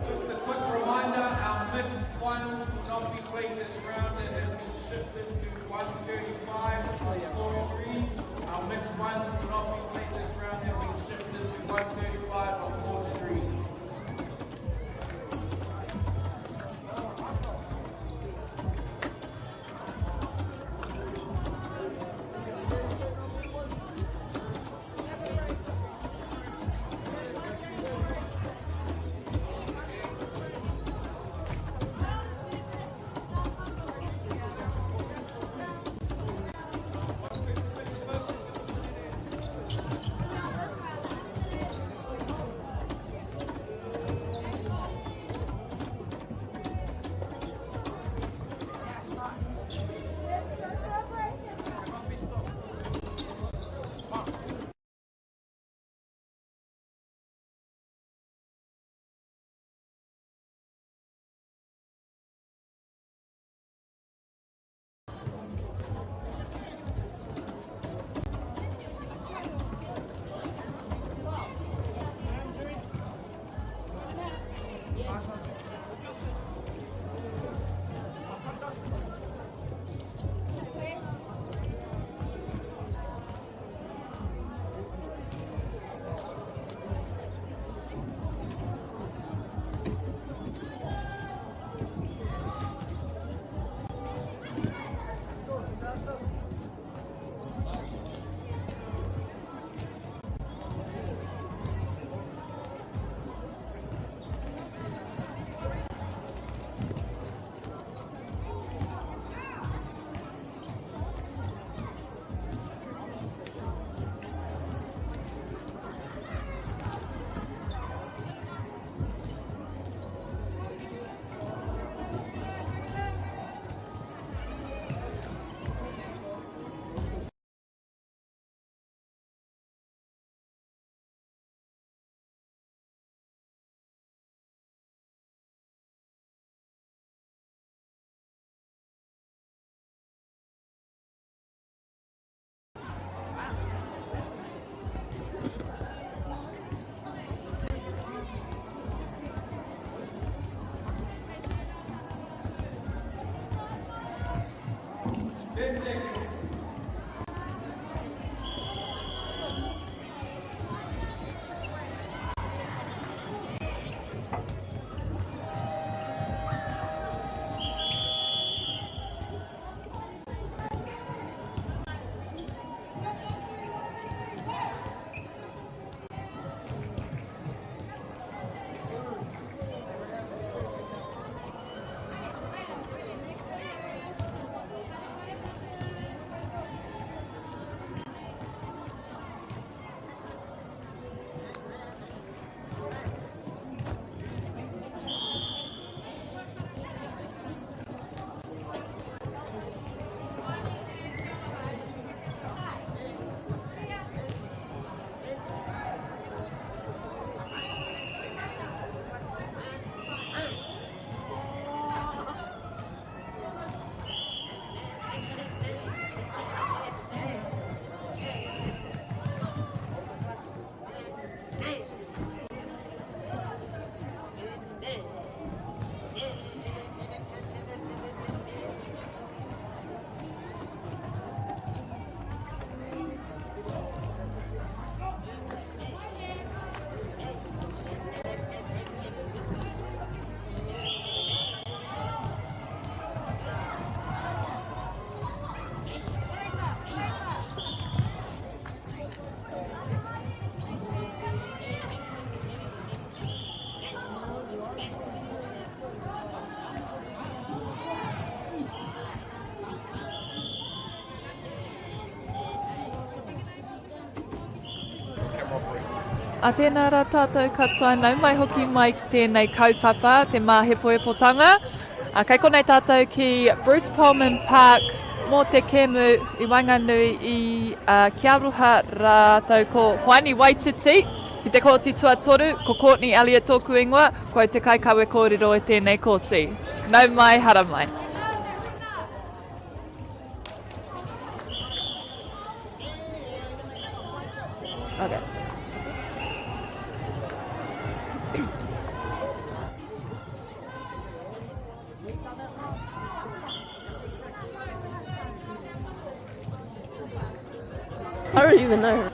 Just a quick reminder, our mixed finals will not be played this round. It has been shifted to 135 43. Our mixed finals will not be played this round. It has been shifted to 135 or 43. A tēnā rā tātou katoa, nau mai hoki mai ki tēnei kaupapa, te māhepohepotanga. A, kei konei tātou ki Bruce Polman Park mō te kēmu i waenganui i a Kia Aroha rātou ko Hoani Waititi ki te kōti tuatoru, ko Courtney Elliott tōku ingoa, ko au te kaikawe kōrero i tēnei kōti. Nau mai, haramai. Okay. I don't even know.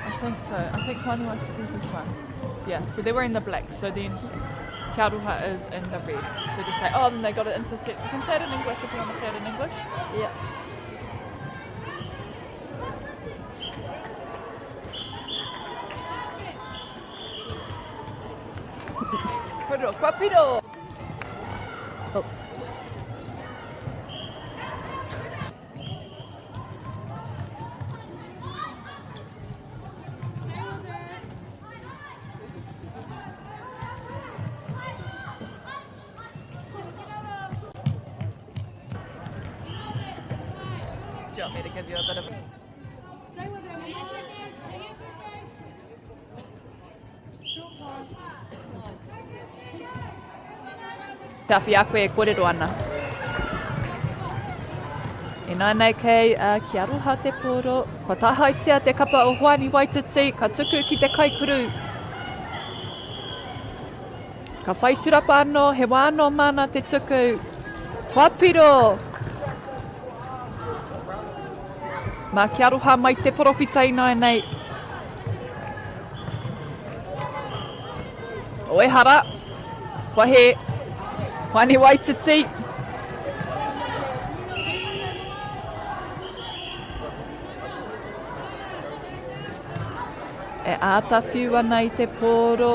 I think so. I think Hoani Waititi is this one. Yeah, so they're wearing the black. So then Te Aroha is in the red. So just say, oh, then they got an intercept. You can say it in English if you want to say it in English. Yeah. Piro, kua piro! Oh. Do you want me to give you a bit of... Te awhi a koe e kōrero ana. Ināianei kei a Ki Aroha te pōro. Kua tāhaetia te kapa o Hoani Waititi, ka tuku ki te kaikuru. Ka whai turapa anō, he wā anō māna te tuku. Kua piro! Mā Ki Aroha mai te porowhita ināianei. O ehara, kua he Hoani Waititi. E āta whiu ana i te pōro.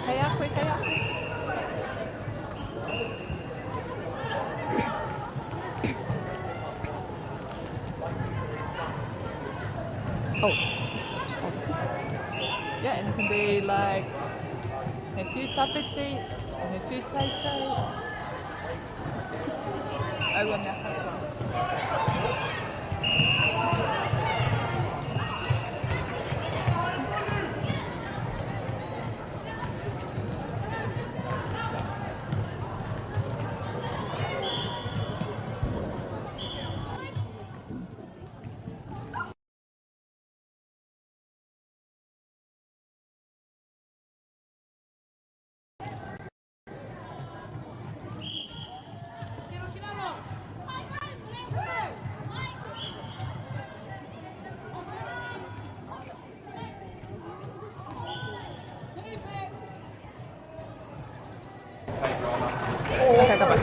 Kei a koe, kei a koe. Oh. Yeah, and it can be like he whiu tawhiti, he whiu teitei. Aua mea katoa. Okay, ka pai.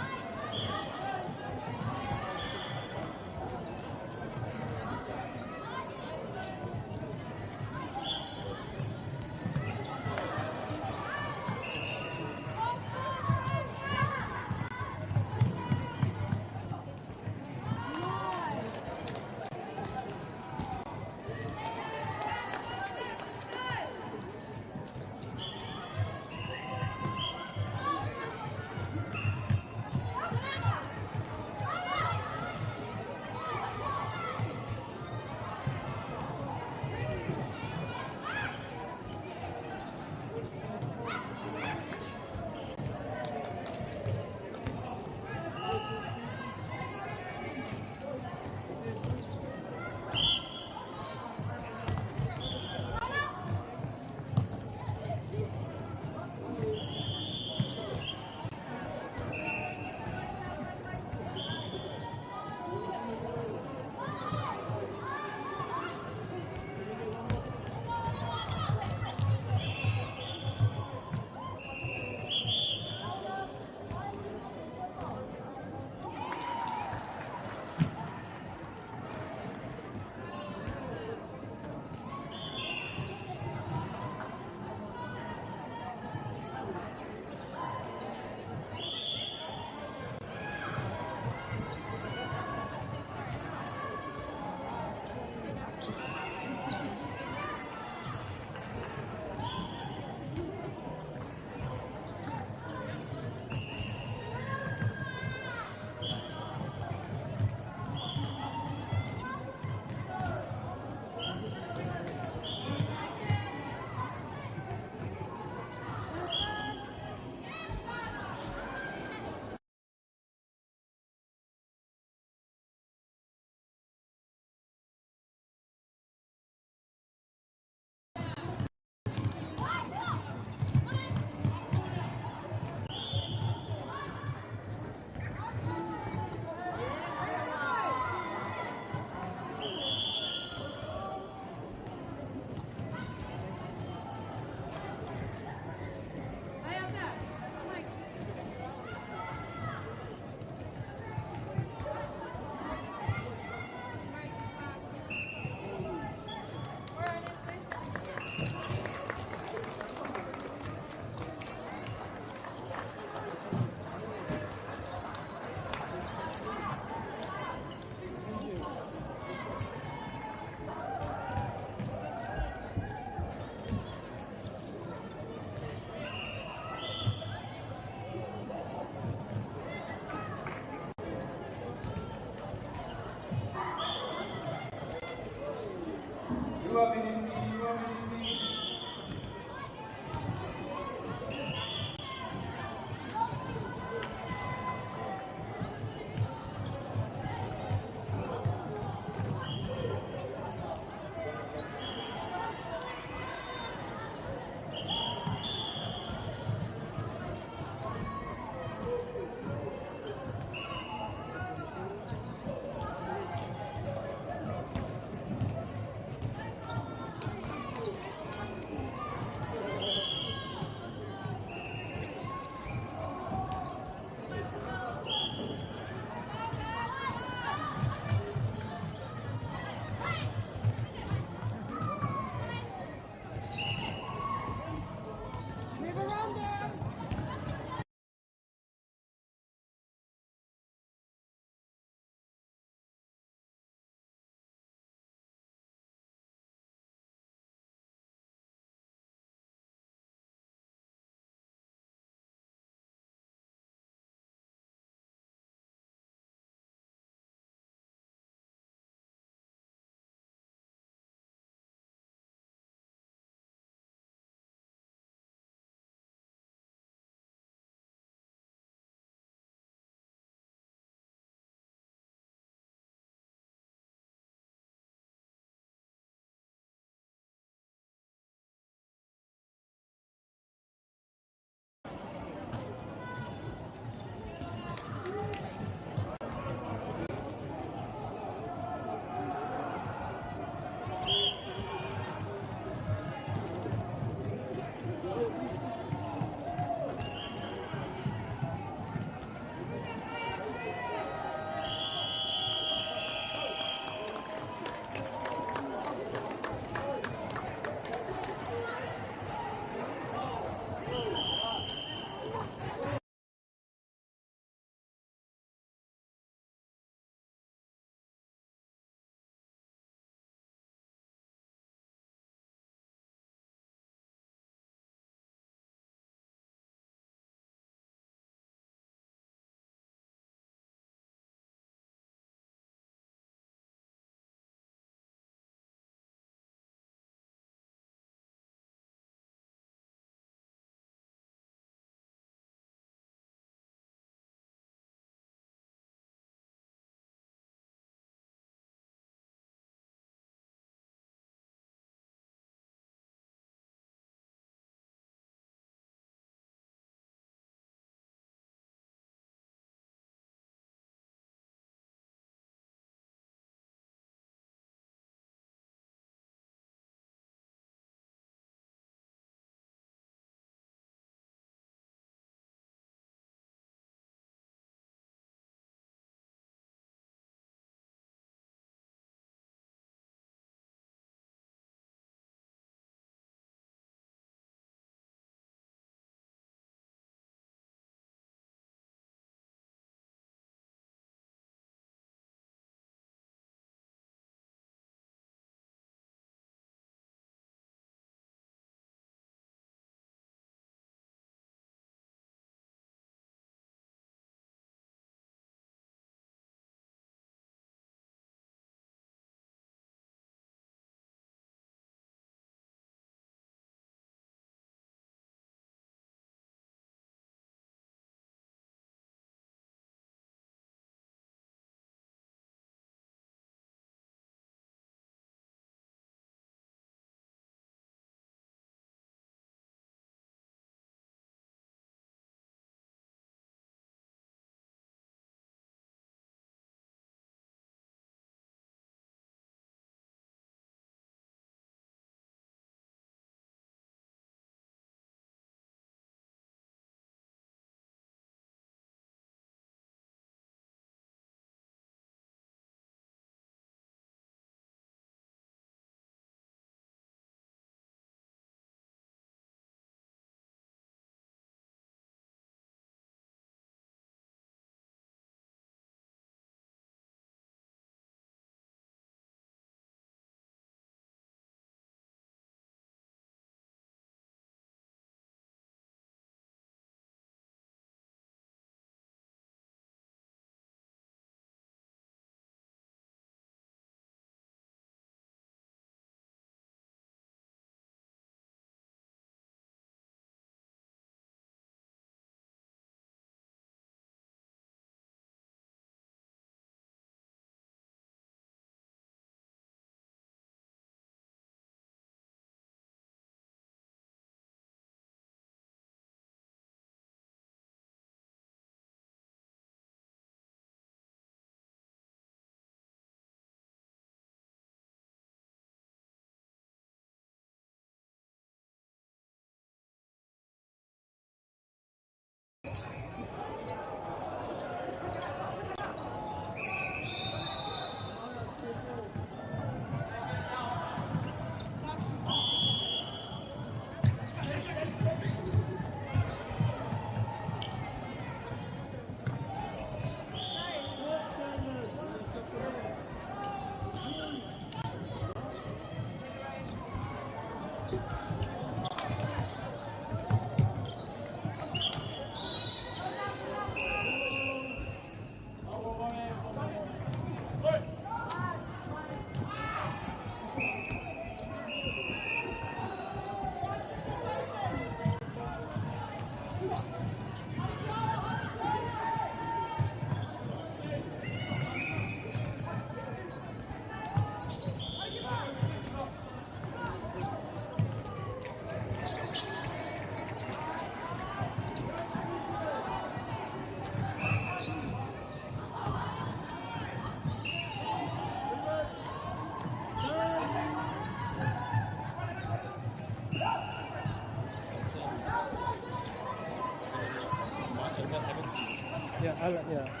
I like, yeah.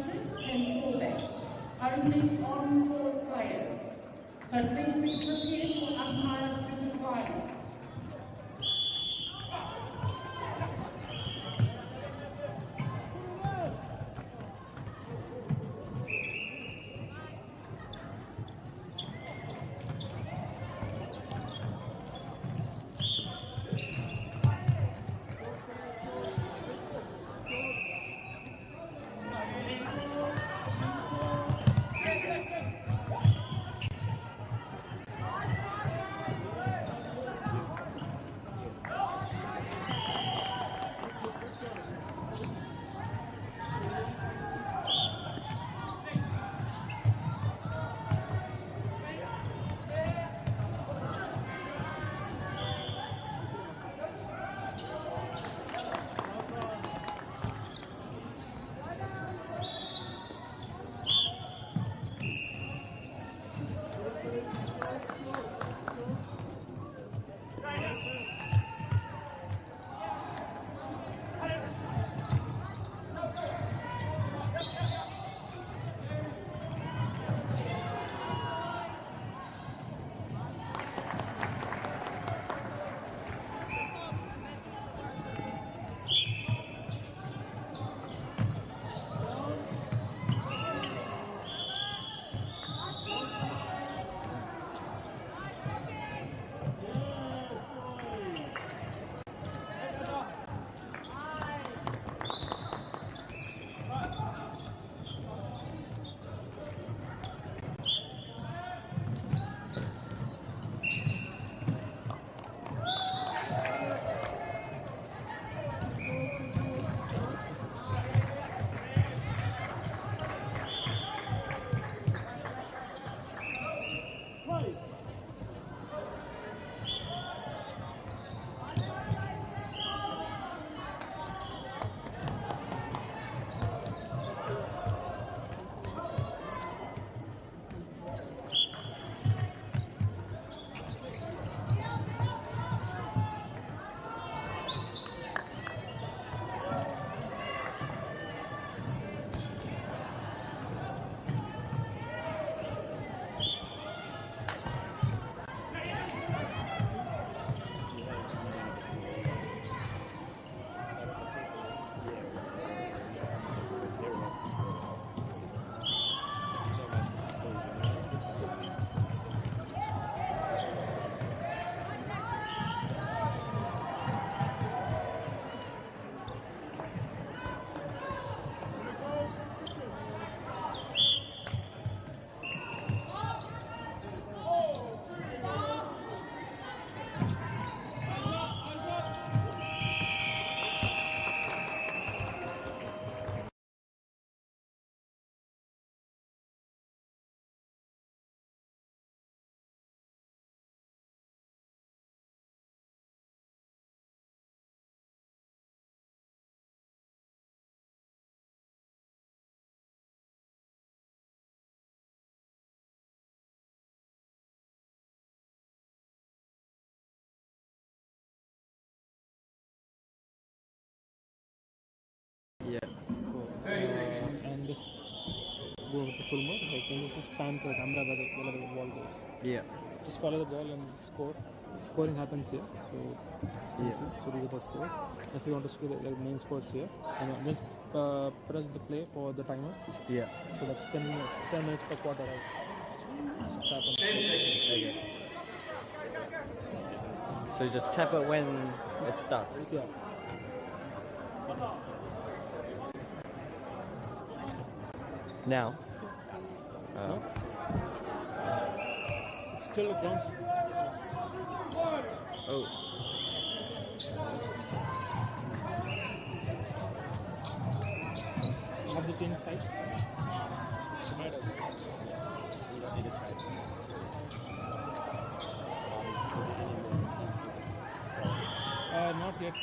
coaches can call that. Only on-court players. So please be prepared for umpires to decline it. Yeah. Cool. 30 seconds. And just go with the full mode. Like, and just spam the camera wherever the ball goes. Yeah. Just follow the ball and score. Scoring happens here. So you Yeah. see, so these are the scores. If you want to score the like, main scores here, and then just press the play for the timer. Yeah. So that's 10 minutes, 10 minutes per quarter, right? So tap on 10 seconds. Okay. So you just tap it when it starts. Yeah. Now. No? It's still a bounce. Oh. Have the change size. Tomato. You don't need to try it. Is it any more sensitive? Not yet.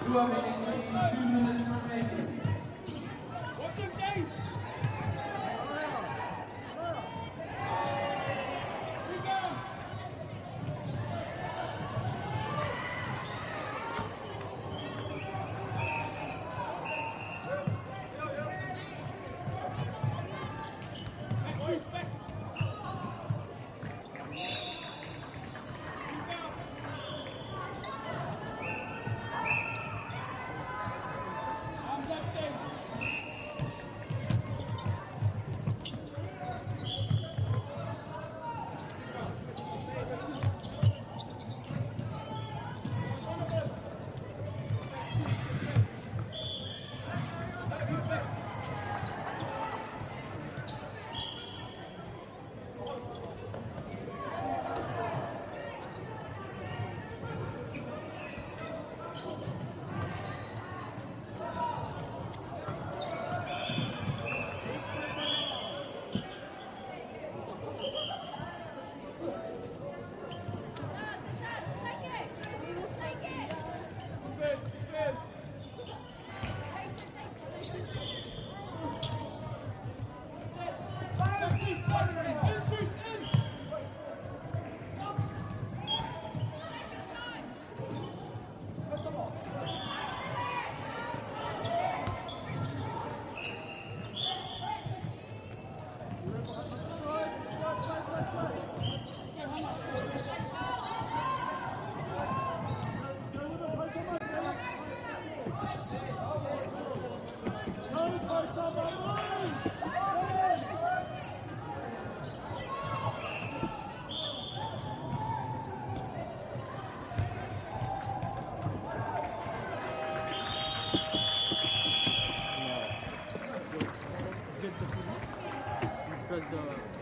2 minutes remaining. Get the food. Just press the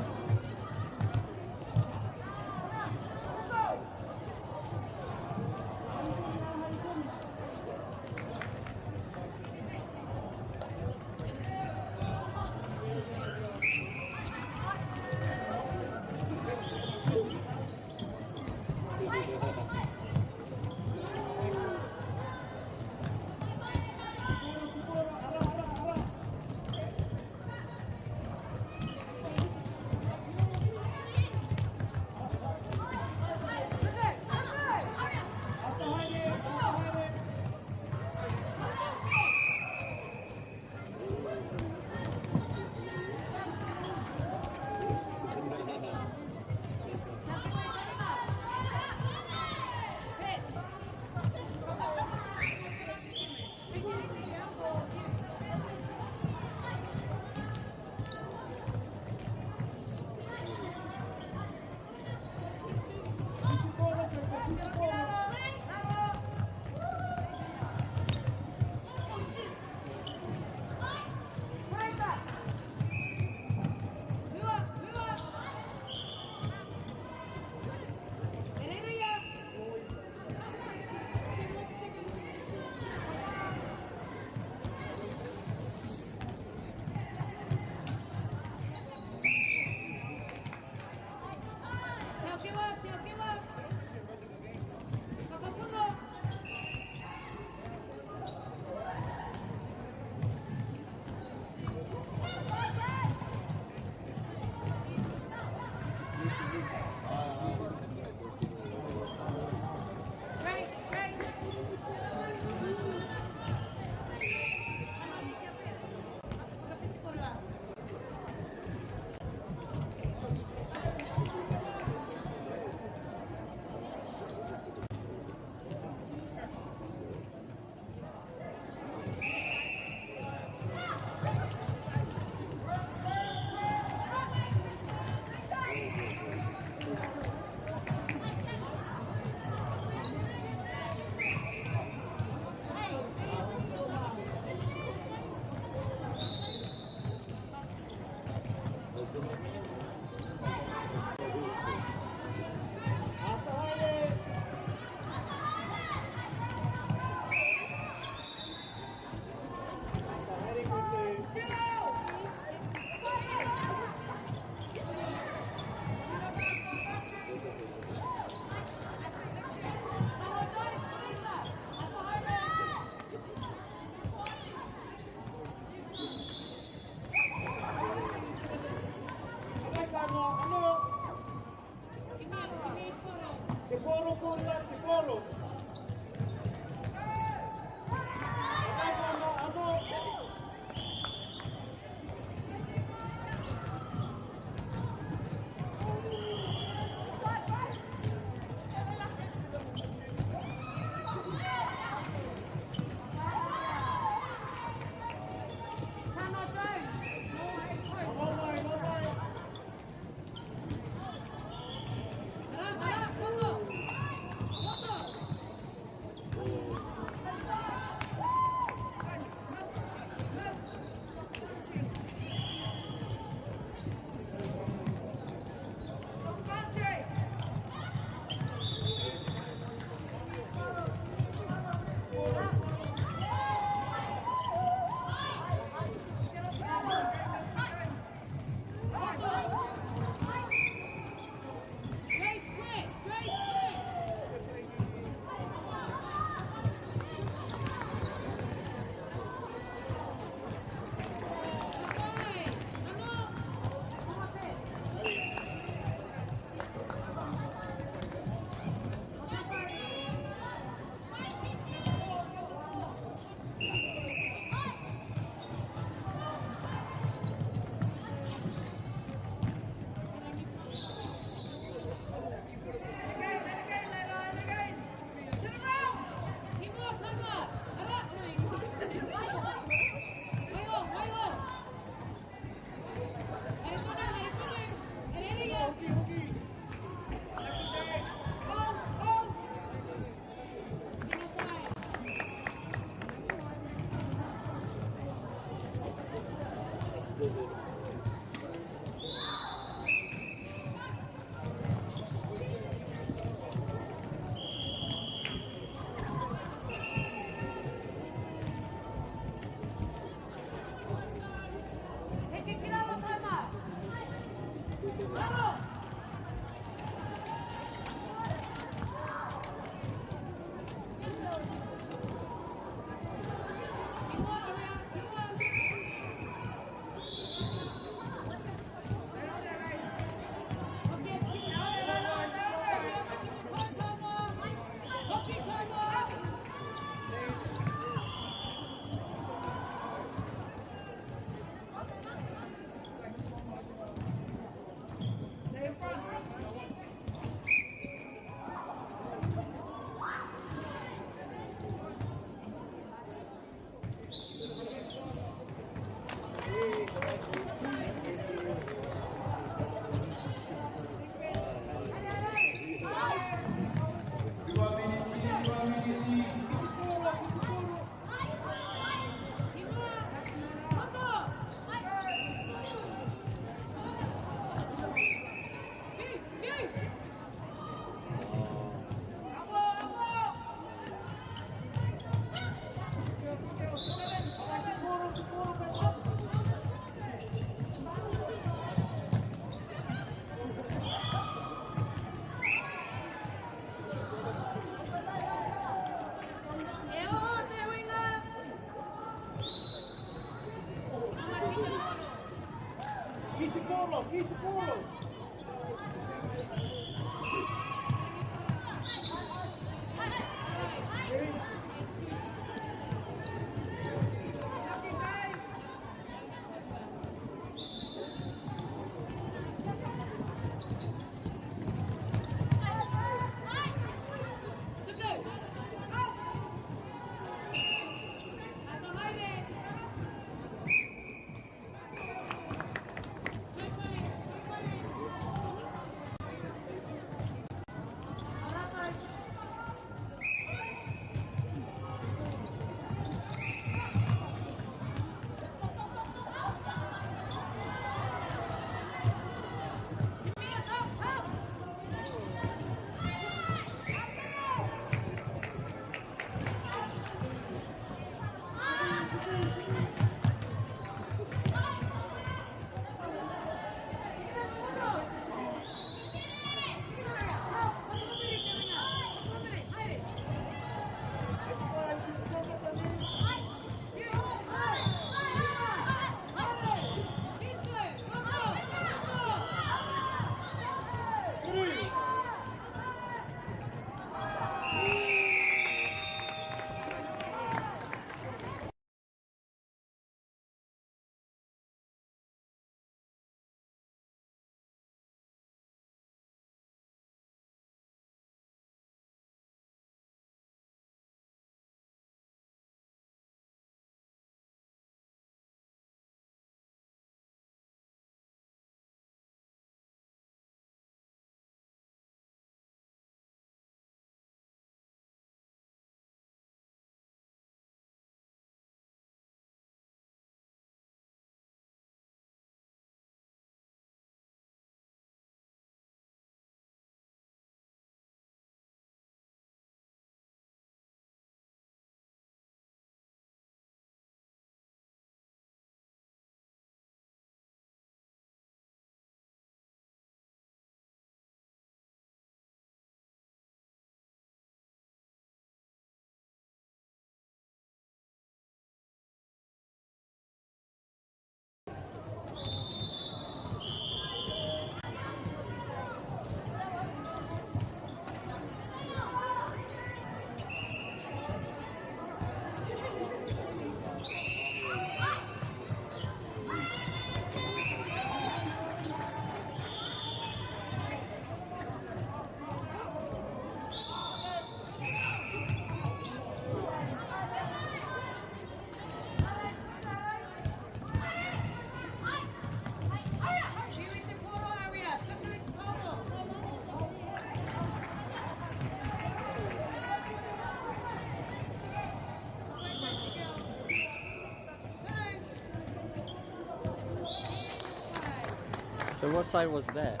So what side was that?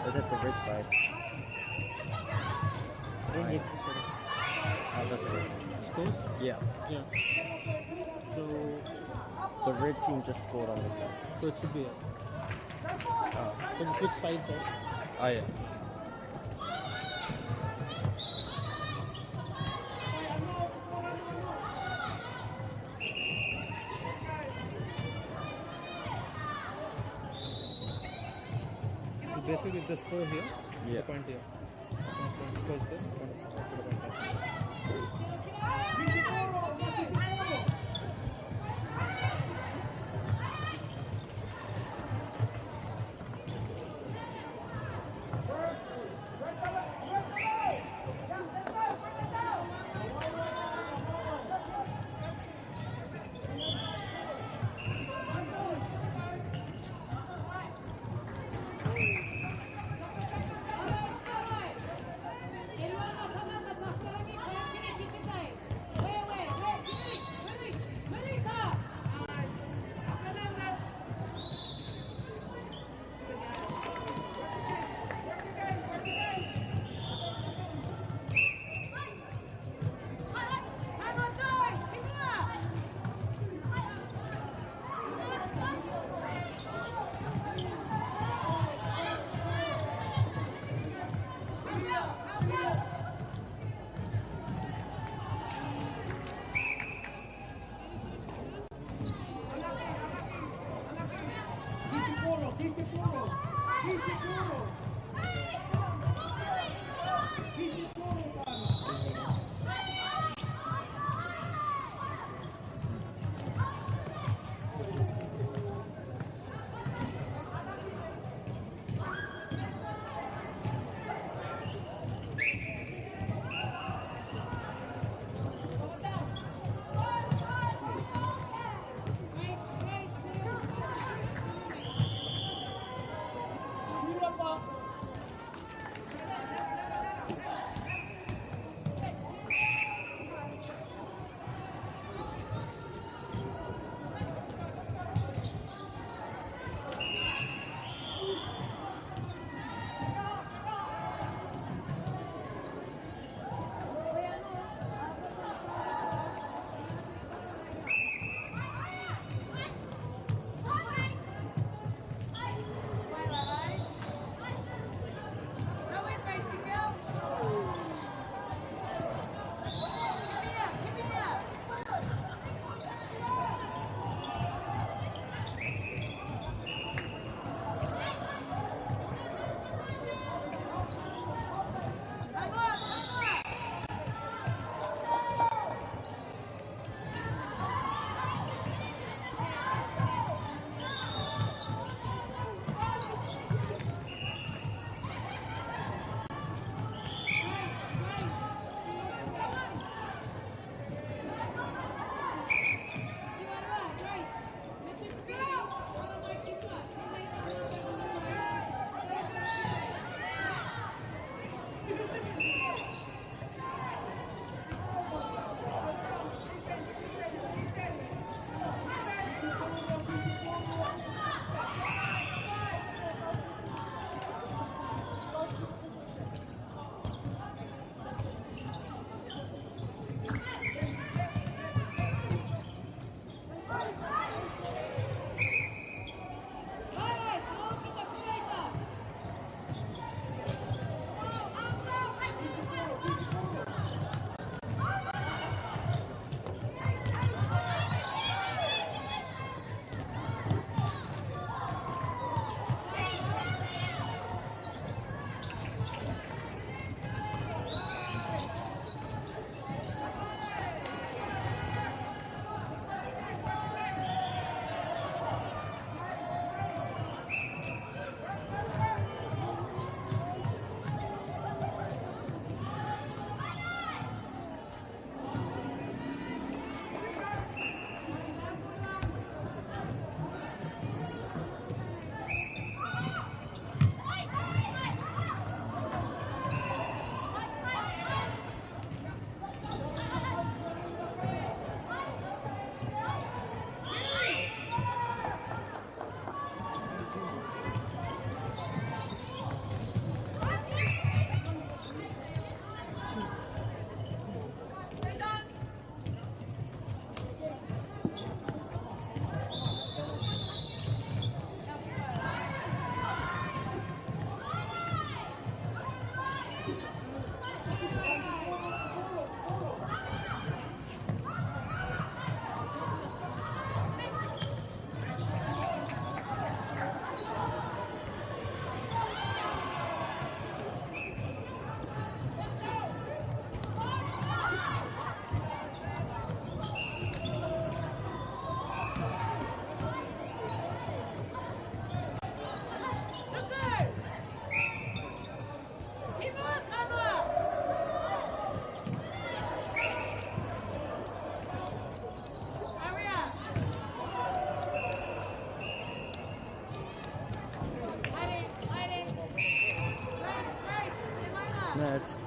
Is it the red side? I didn't get this one. Let's see. Scores? Yeah. Yeah. So The red team just scored on this one. so it should be here. Oh. So just switch sides there. Oh yeah. So basically if they score here, Yeah. the point here. Point scores there, point, point there.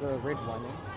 the red one, eh?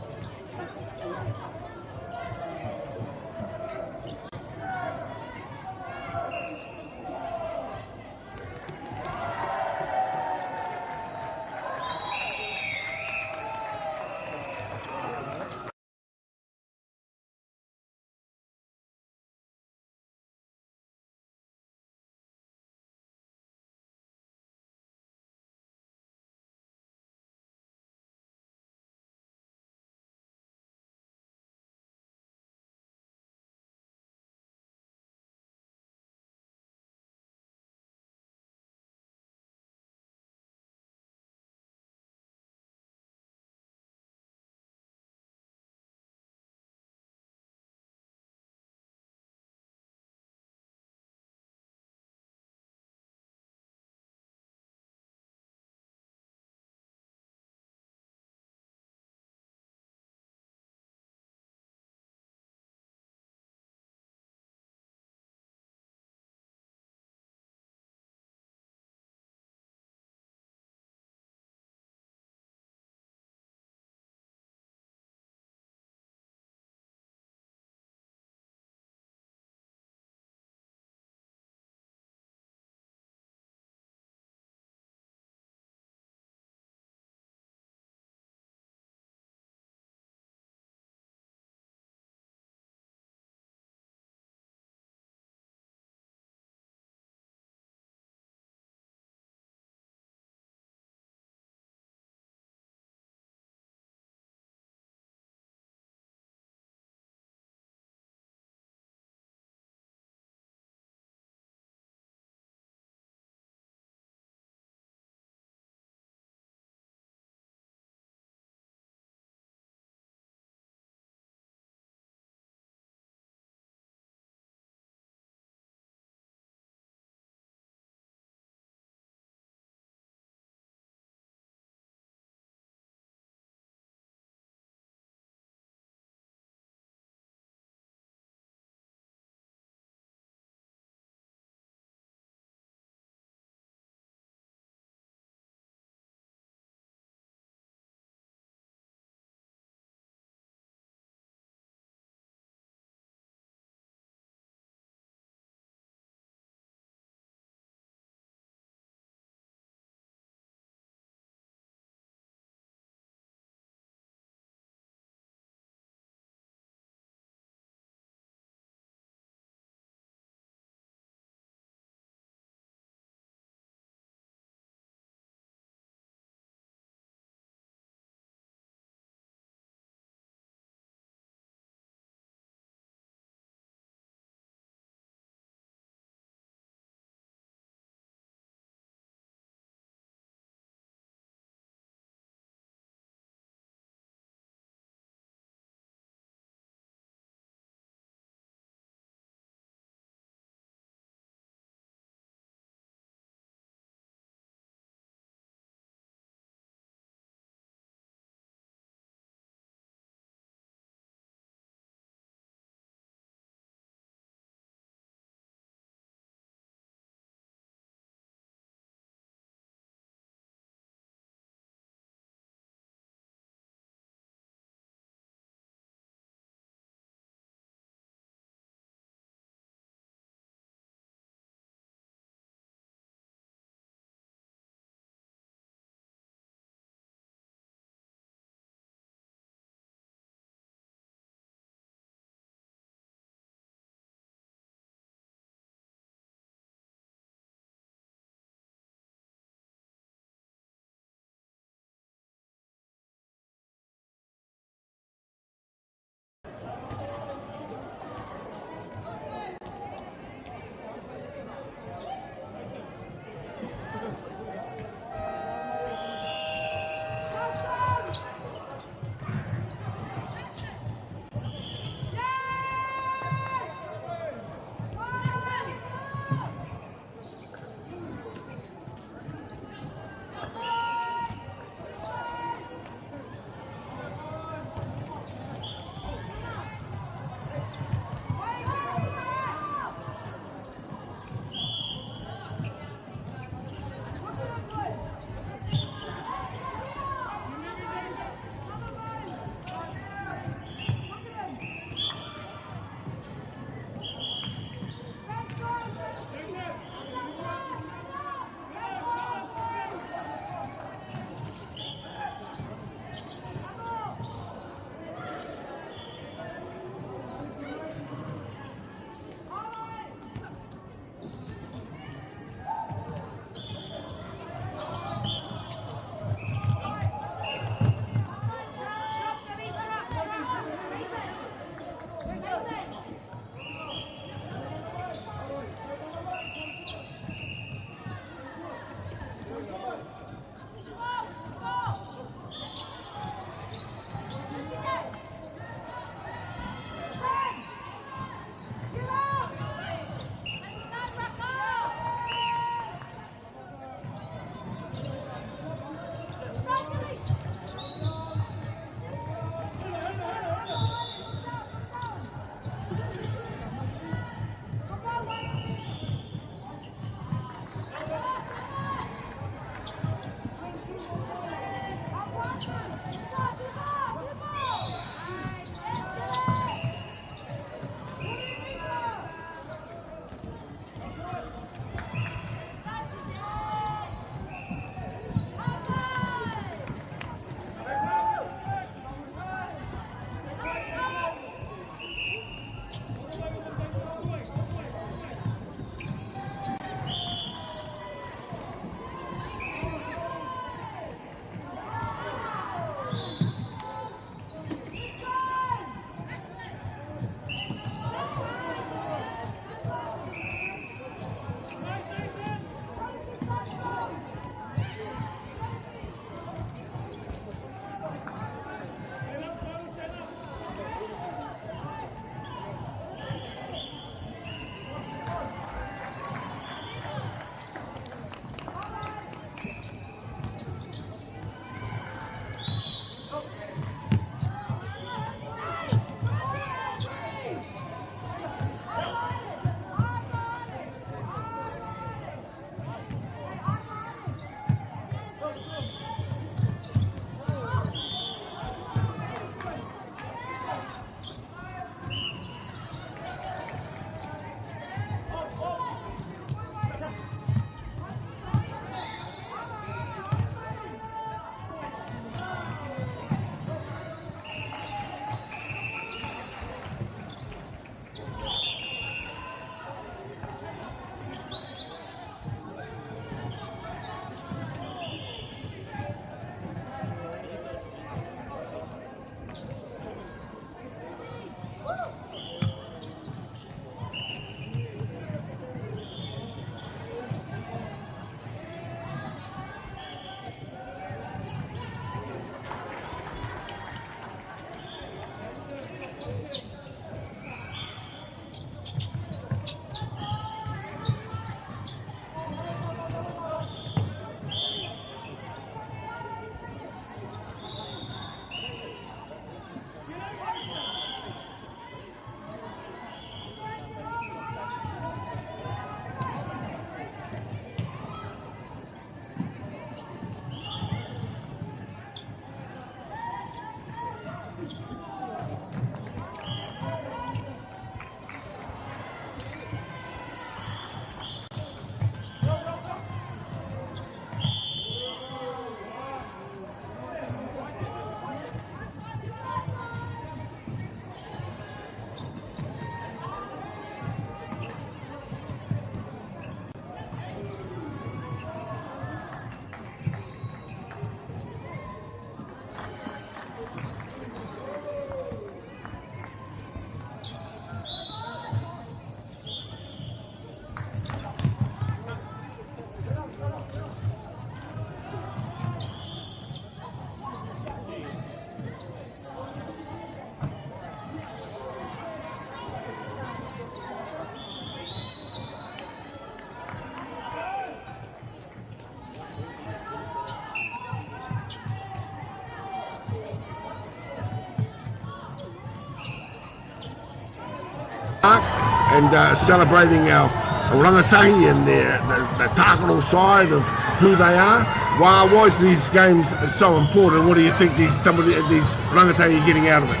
and uh, celebrating our rangatahi and their, the, the tākaro side of who they are. Why, why is these games so important? What do you think these, these rangatahi are getting out of it?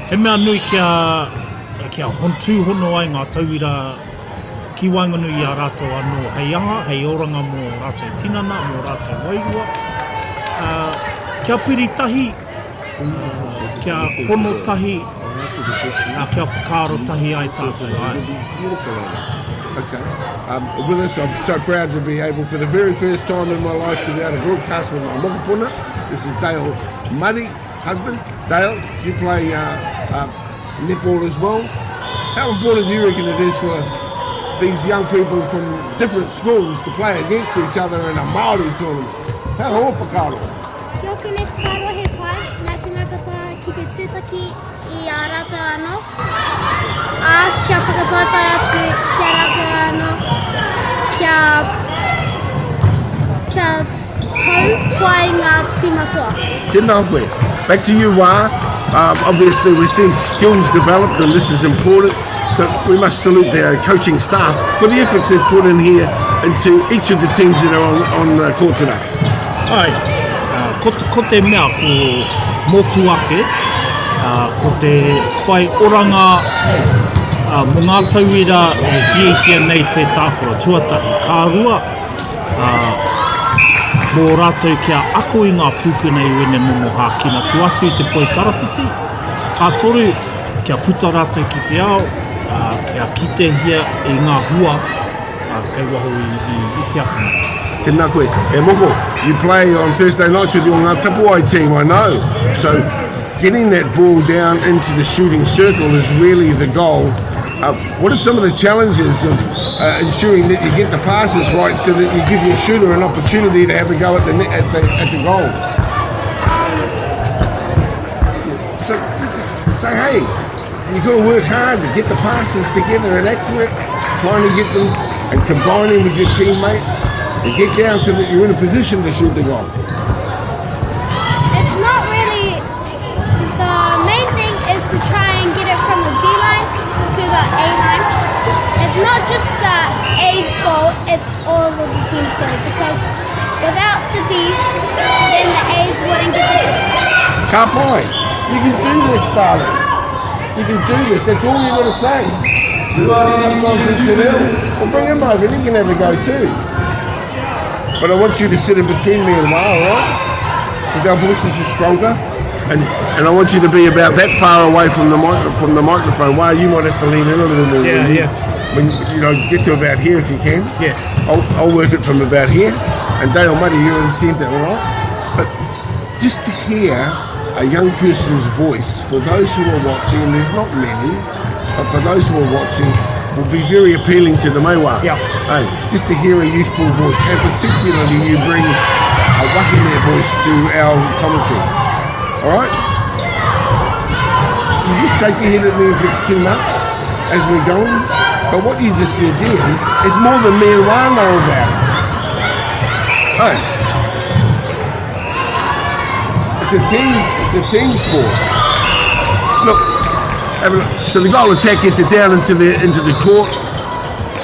He mea nui kia, kia tūhono ai ngā tauira ki waenganui i a rātou anō hei aha, hei oranga mō rātou tinana, mō rātou wairua. Uh, kia piri tahi, uh, kia hono tahi, uh, kia whakaaro tahi ai tātou. Ai. Okay. Um, with us, I'm so proud to be able, for the very first time in my life, to be able to broadcast with my mokopuna. This is Dale Murray, husband. Dale, you play uh, uh, netball as well. How important do you reckon it is for these young people from different schools to play against each other in a Māori tournament? How ō whakaaro? Ki ōku nei whakaaro he pai, nā te mea katoa ki te tūtaki i a rātou anō, ā, kia whakataetae atu ki a rātou anō, kia, kia tau pai ngā tīma toa. Tēnā koe. Back to you, Wā. Um, obviously, we see skills developed, and this is important. So we must salute the coaching staff for the efforts they've put in here into each of the teams that are on, on the court today. Ai, uh, ko, ko te mea ko mōku ake, uh, ko te whai oranga uh, mō ngā tauira e hiahia nei te tākaro tuatahi. Ka rua, ā, mō rātou kia ako i ngā pūkena i wēnei momo hākina tua atu i te poitarawhiti. Ka toru, kia puta rātou ki te ao, ā, kia kitehia i ngā hua ā, kei waho i, i, i te akomanga. Tēnā koe. E Moko, you play on Thursday nights with your Ngā Tapuwae team, I know. So getting that ball down into the shooting circle is really the goal. Uh, what are some of the challenges of uh, ensuring that you get the passes right so that you give your shooter an opportunity to have a go at the, at the, at the goal? So just say, hey, you've got to work hard to get the passes together and accurate, trying to get them and combining with your teammates to get down so that you're in a position to shoot the goal. It's not really the main thing is to try and get it from the D line to the A line. It's not just the A's goal, it's all of the team's goal because without the D's, then the A's wouldn't get the ball. Ka pai. You can do this, darling. You can do this. That's all you've got to say. Sometimes it's an ill. Well, bring him over. He can have a go too. But I want you to sit in between me and Ma, all right? Because our voices are stronger. And, and I want you to be about that far away from the mic, from the microphone. Why you might have to lean in a little more. Yeah, when you, yeah. When you know, get to about here if you can. Yeah. I'll, I'll work it from about here. And Dale Muddy, you're in centre, all right? But just to hear a young person's voice, for those who are watching, and there's not many, but for those who are watching, will be very appealing to the Maiwa. Yeah. Hey, just to hear a youthful voice, and particularly you bring a wahine voice to our commentary. All right? You just shake your head at me if it's too much as we're going. But what you just said then is more than me and Juan know about. Hey. It's a team, it's a team sport. Look, have a look. So the goal attack gets it down into the into the court.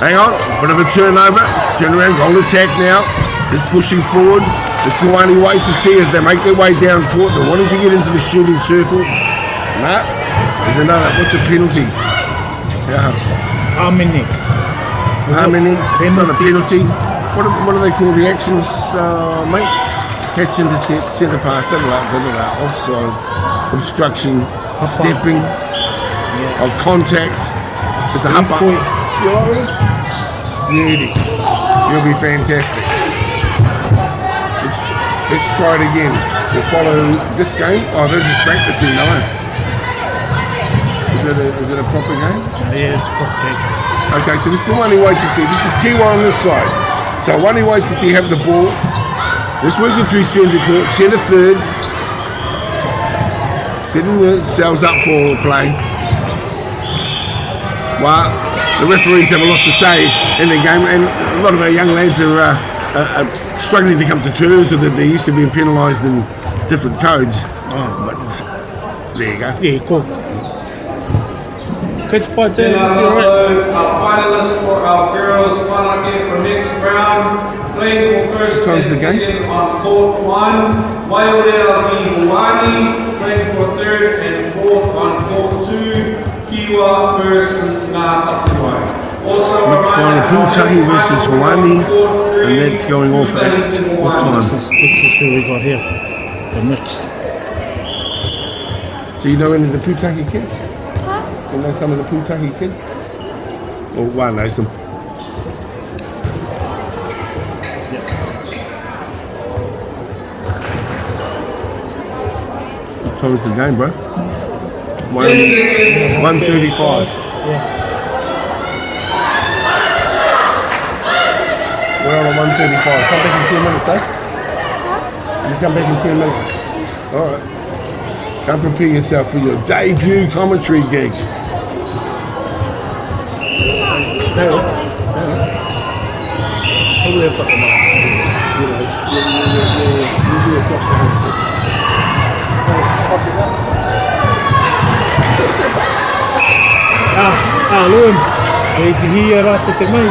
Hang on, bit of a turnover. Turn around, goal attack now. Just pushing forward. The Siwani Waititi as they make their way down court. They're wanting to get into the shooting circle. No, there's another. What's a penalty? Yeah. How many? How many? Not a penalty. What do, what do they call the actions, uh, mate? Catch, intercept, centre pass, da da da da da, offside, obstruction, stepping, yeah. or contact. It's a hapa. You all right with this? Beauty. You'll be fantastic. Let's, let's try it again. We'll follow this game. Oh, they're just practicing now. Is it a, is it a proper game? Yeah, it's a proper game. Okay, so this is Wani Waititi. This is Kiwa on this side. So Wani Waititi have the ball. Just working through centre court, centre third. Setting themselves up for play. Well, the referees have a lot to say in the game, and a lot of our young lads are, uh, are, are struggling to come to terms with it. They're used to being penalised in different codes. Oh. But there you go. Yeah, cool. Kei te pai te Tēnā tātou, our finalists for our girls whanake for next round, playing for first Time's and the game. second on court one, Waiorea v Hoani, playing for third and fourth on court two, Kiwa versus Ngā Tapuwae. Also a Next final, reminder, our Pūtahi next versus final will be Hoani, on court three, and that's going off at Tuesday what time? This is, this is who we got here. The mix. So you know any of the Pūtahi kids? Huh? You know some of the Pūtahi kids? Well, one knows them. What time's the game, bro? 1:35. Yeah. We're on at 1:35. Come back in 10 minutes, eh? You come back in 10 minutes. All right. Go prepare yourself for your debut commentary gig. No, no. Probably have got the mark. You know, you'll be a top commentator. Ah, Lewin. E te hia rā te te mai.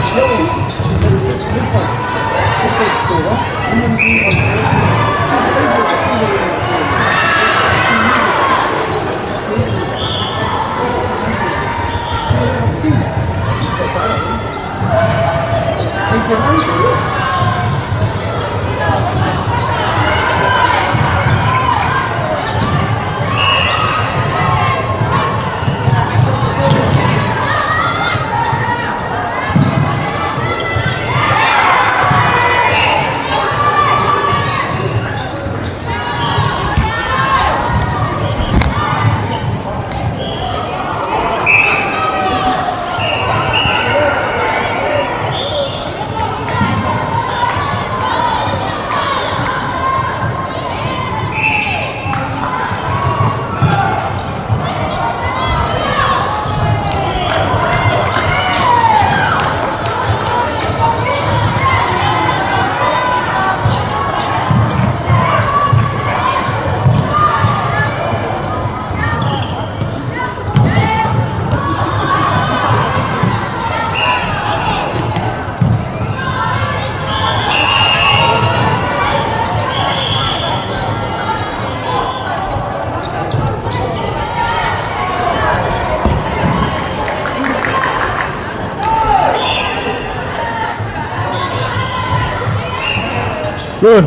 Lewin.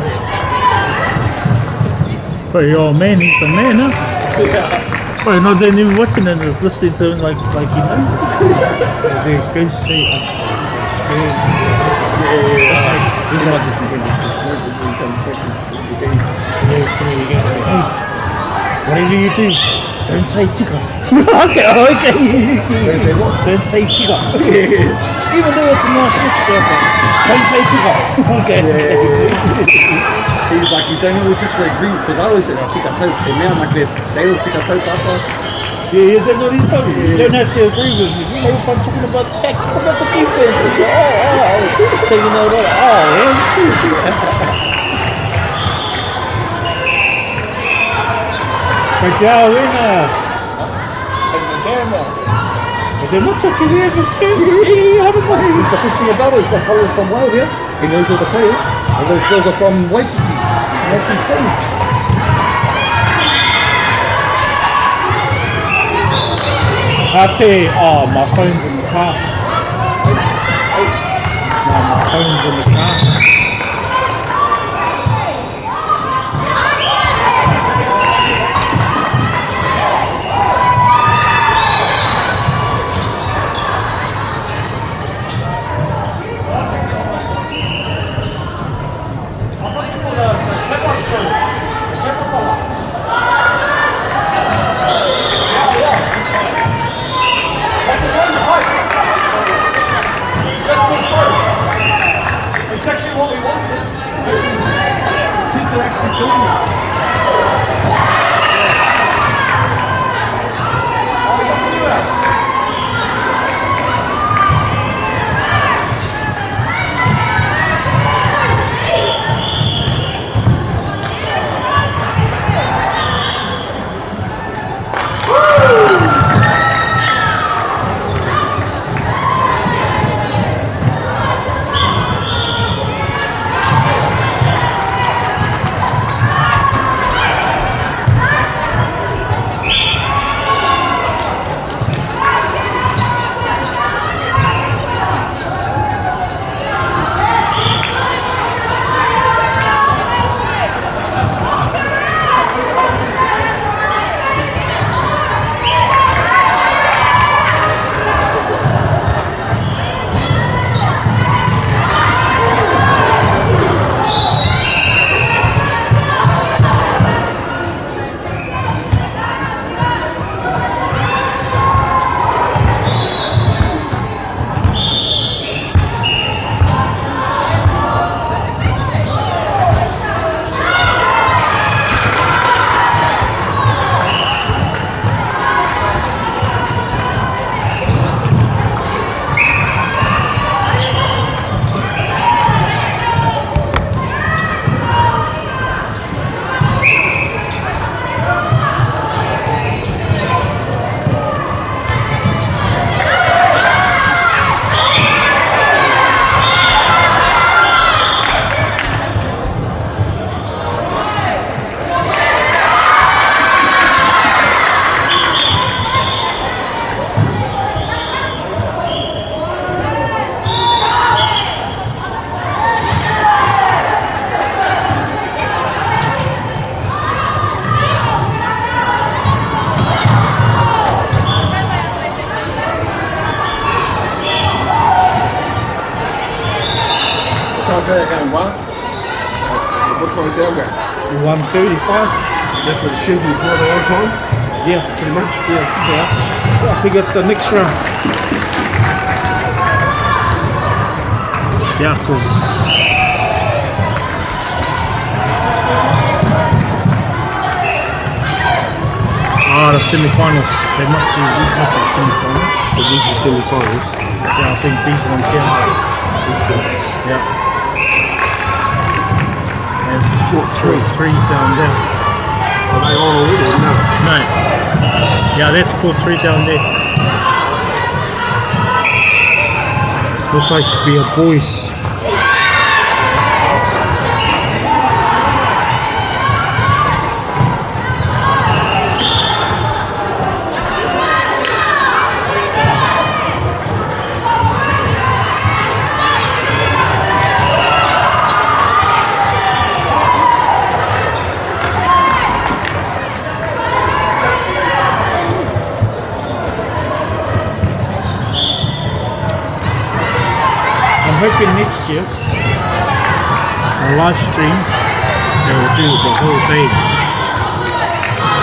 But your man, he's the man, huh? Yeah. Bro, not even watching it, just listening to him like he knows it. There's goes to see experience. Yeah. He's not just Yeah, so you go, hey, whatever you do, don't say tika. I was going, oh, okay. Don't say what? Don't say tika. Even though it's a nice gesture, don't say tika. Okay. He's like, you don't always have to agree, because I always say, tika tau, e mea ana koe, te tika tau tātou. Yeah, yeah, that's what he's told me. You don't have to agree with me. You know, if I'm talking about tax, what about the defense? It's like, oh, oh, I was taking that out. Oh, yeah. But yeah, we're But they're not talking we have a team. The best thing about it is the fellows from Wales here. He knows all the players, and those girls are from Waititi. Ngāti Porou. Hate, oh, my phone's in the car. No, my phone's in the car. It's actually what we want. our game, what? What time's our game? 1:35. That's what it's scheduled for the whole time? Yeah. Pretty much? Yeah, yeah. I think it's the next round. Yeah, because Ah, the semi-finals. They must be, these must be semi-finals. But these are semi-finals. Yeah, I think these ones here. These two. Yeah. There's Court three. threes down there. Are they on already or no? No. Yeah, that's court three down there. Looks like to be a boys. I'm hoping next year, a live stream, they will do the whole day.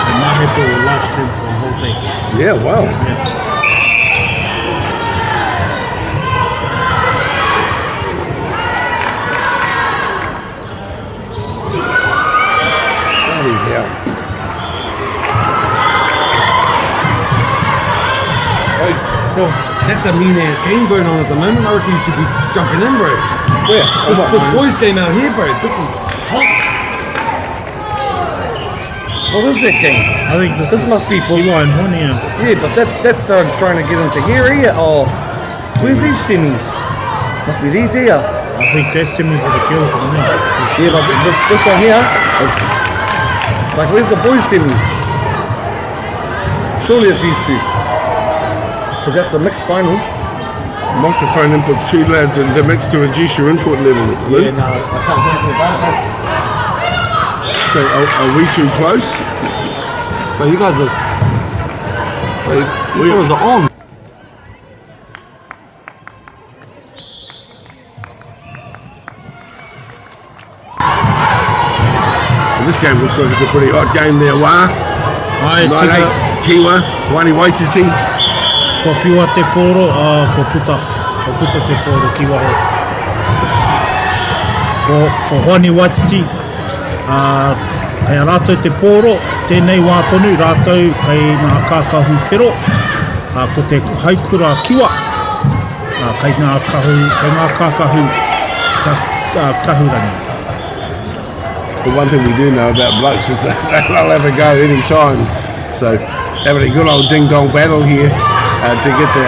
The Mahepo will live stream for the whole day. Yeah, wow. Yeah. Bloody hell. Hey, cool. That's a mean ass game going on at the moment. I reckon you should be jumping in, bro. Where? This, What? this boys game out here, bro. This is hot. What is that game? I think this, This is must be for Kiwa and Honia. Yeah, but that's that's the, trying to get into here, here. Oh, where's these semis? Must be these here. I think that's similar for the girls, isn't it? Yeah, but this, this one here, like where's the boys semis? Surely it's these two, because that's the mixed final. Microphone input too loud to the mix to reduce your input level, Luke. Yeah, no, I can't do anything about it. So are we too close? But you guys are, wait, you fellas are on. Well, this game looks like it's a pretty hot game there, Wah. Ai, 9-8, Kiwa, Wani Waititi. Kua whiua te pōro, ā, kua puta, kua puta te pōro ki waho. Ko, ko Hoani Waititi, ā, kei a rātou te pōro, tēnei wā tonu rātou kei ngā kākahu whero, ā, ko te haikura kiwa, ā, kei ngā kahu, kei ngā kākahu ka, ā, kahurangi. The one thing we do know about blokes is that they'll have a go any time. So having a good old ding dong battle here to get the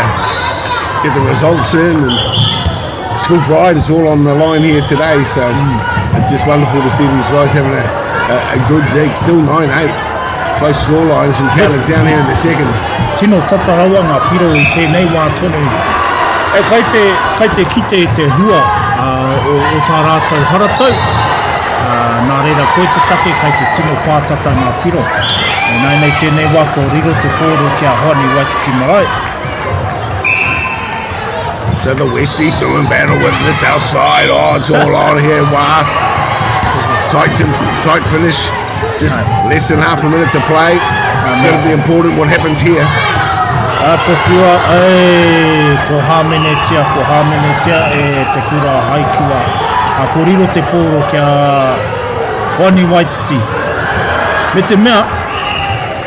get the results in, and school pride is all on the line here today. So it's just wonderful to see these guys having a, a, a good dig. Still 9-8, close score lines, and Caleb down here in the seconds. Tino tata rawa ngā piro i tēnei wā tonu. E, kai te, kai te kite i te hua o, o tā rātou haratau. Nā reira, koe te take kai te tino pātata ngā piro. E nāianei tēnei wā ko riro te kōrero ki a Hoani Waititi Marae. So the Westies doing battle with the South Side. Oh, it's all on here. Wah. Tight, tight finish. Just less than half a minute to play. It's going to be important what happens here. A, ko whiua, e, ko hāmenetia, ko hāmenetia e te kura haikua. A, ko riro te pōro ki a Hoani Waititi. Me te mea,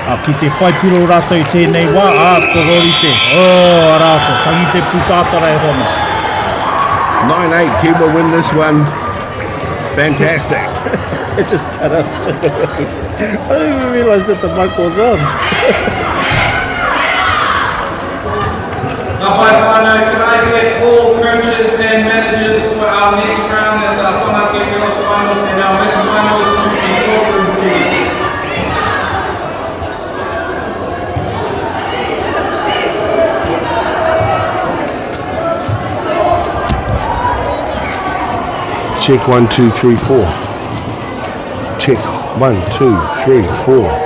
a, ki te whai piro rātou i tēnei wā, a, ko rorite. Oh, arā, ko tangi te pūtātara e hoa mā. 9-8, Kiwa win this one. Fantastic. It just cut off. I didn't even realise that the mic was on. Ka pai whānau, can I get all coaches and managers for our next round, that's our Whanake Girls Finals and our mixed finals, to control room please. Check 1, 2, 3, 4. Check 1, 2, 3, 4.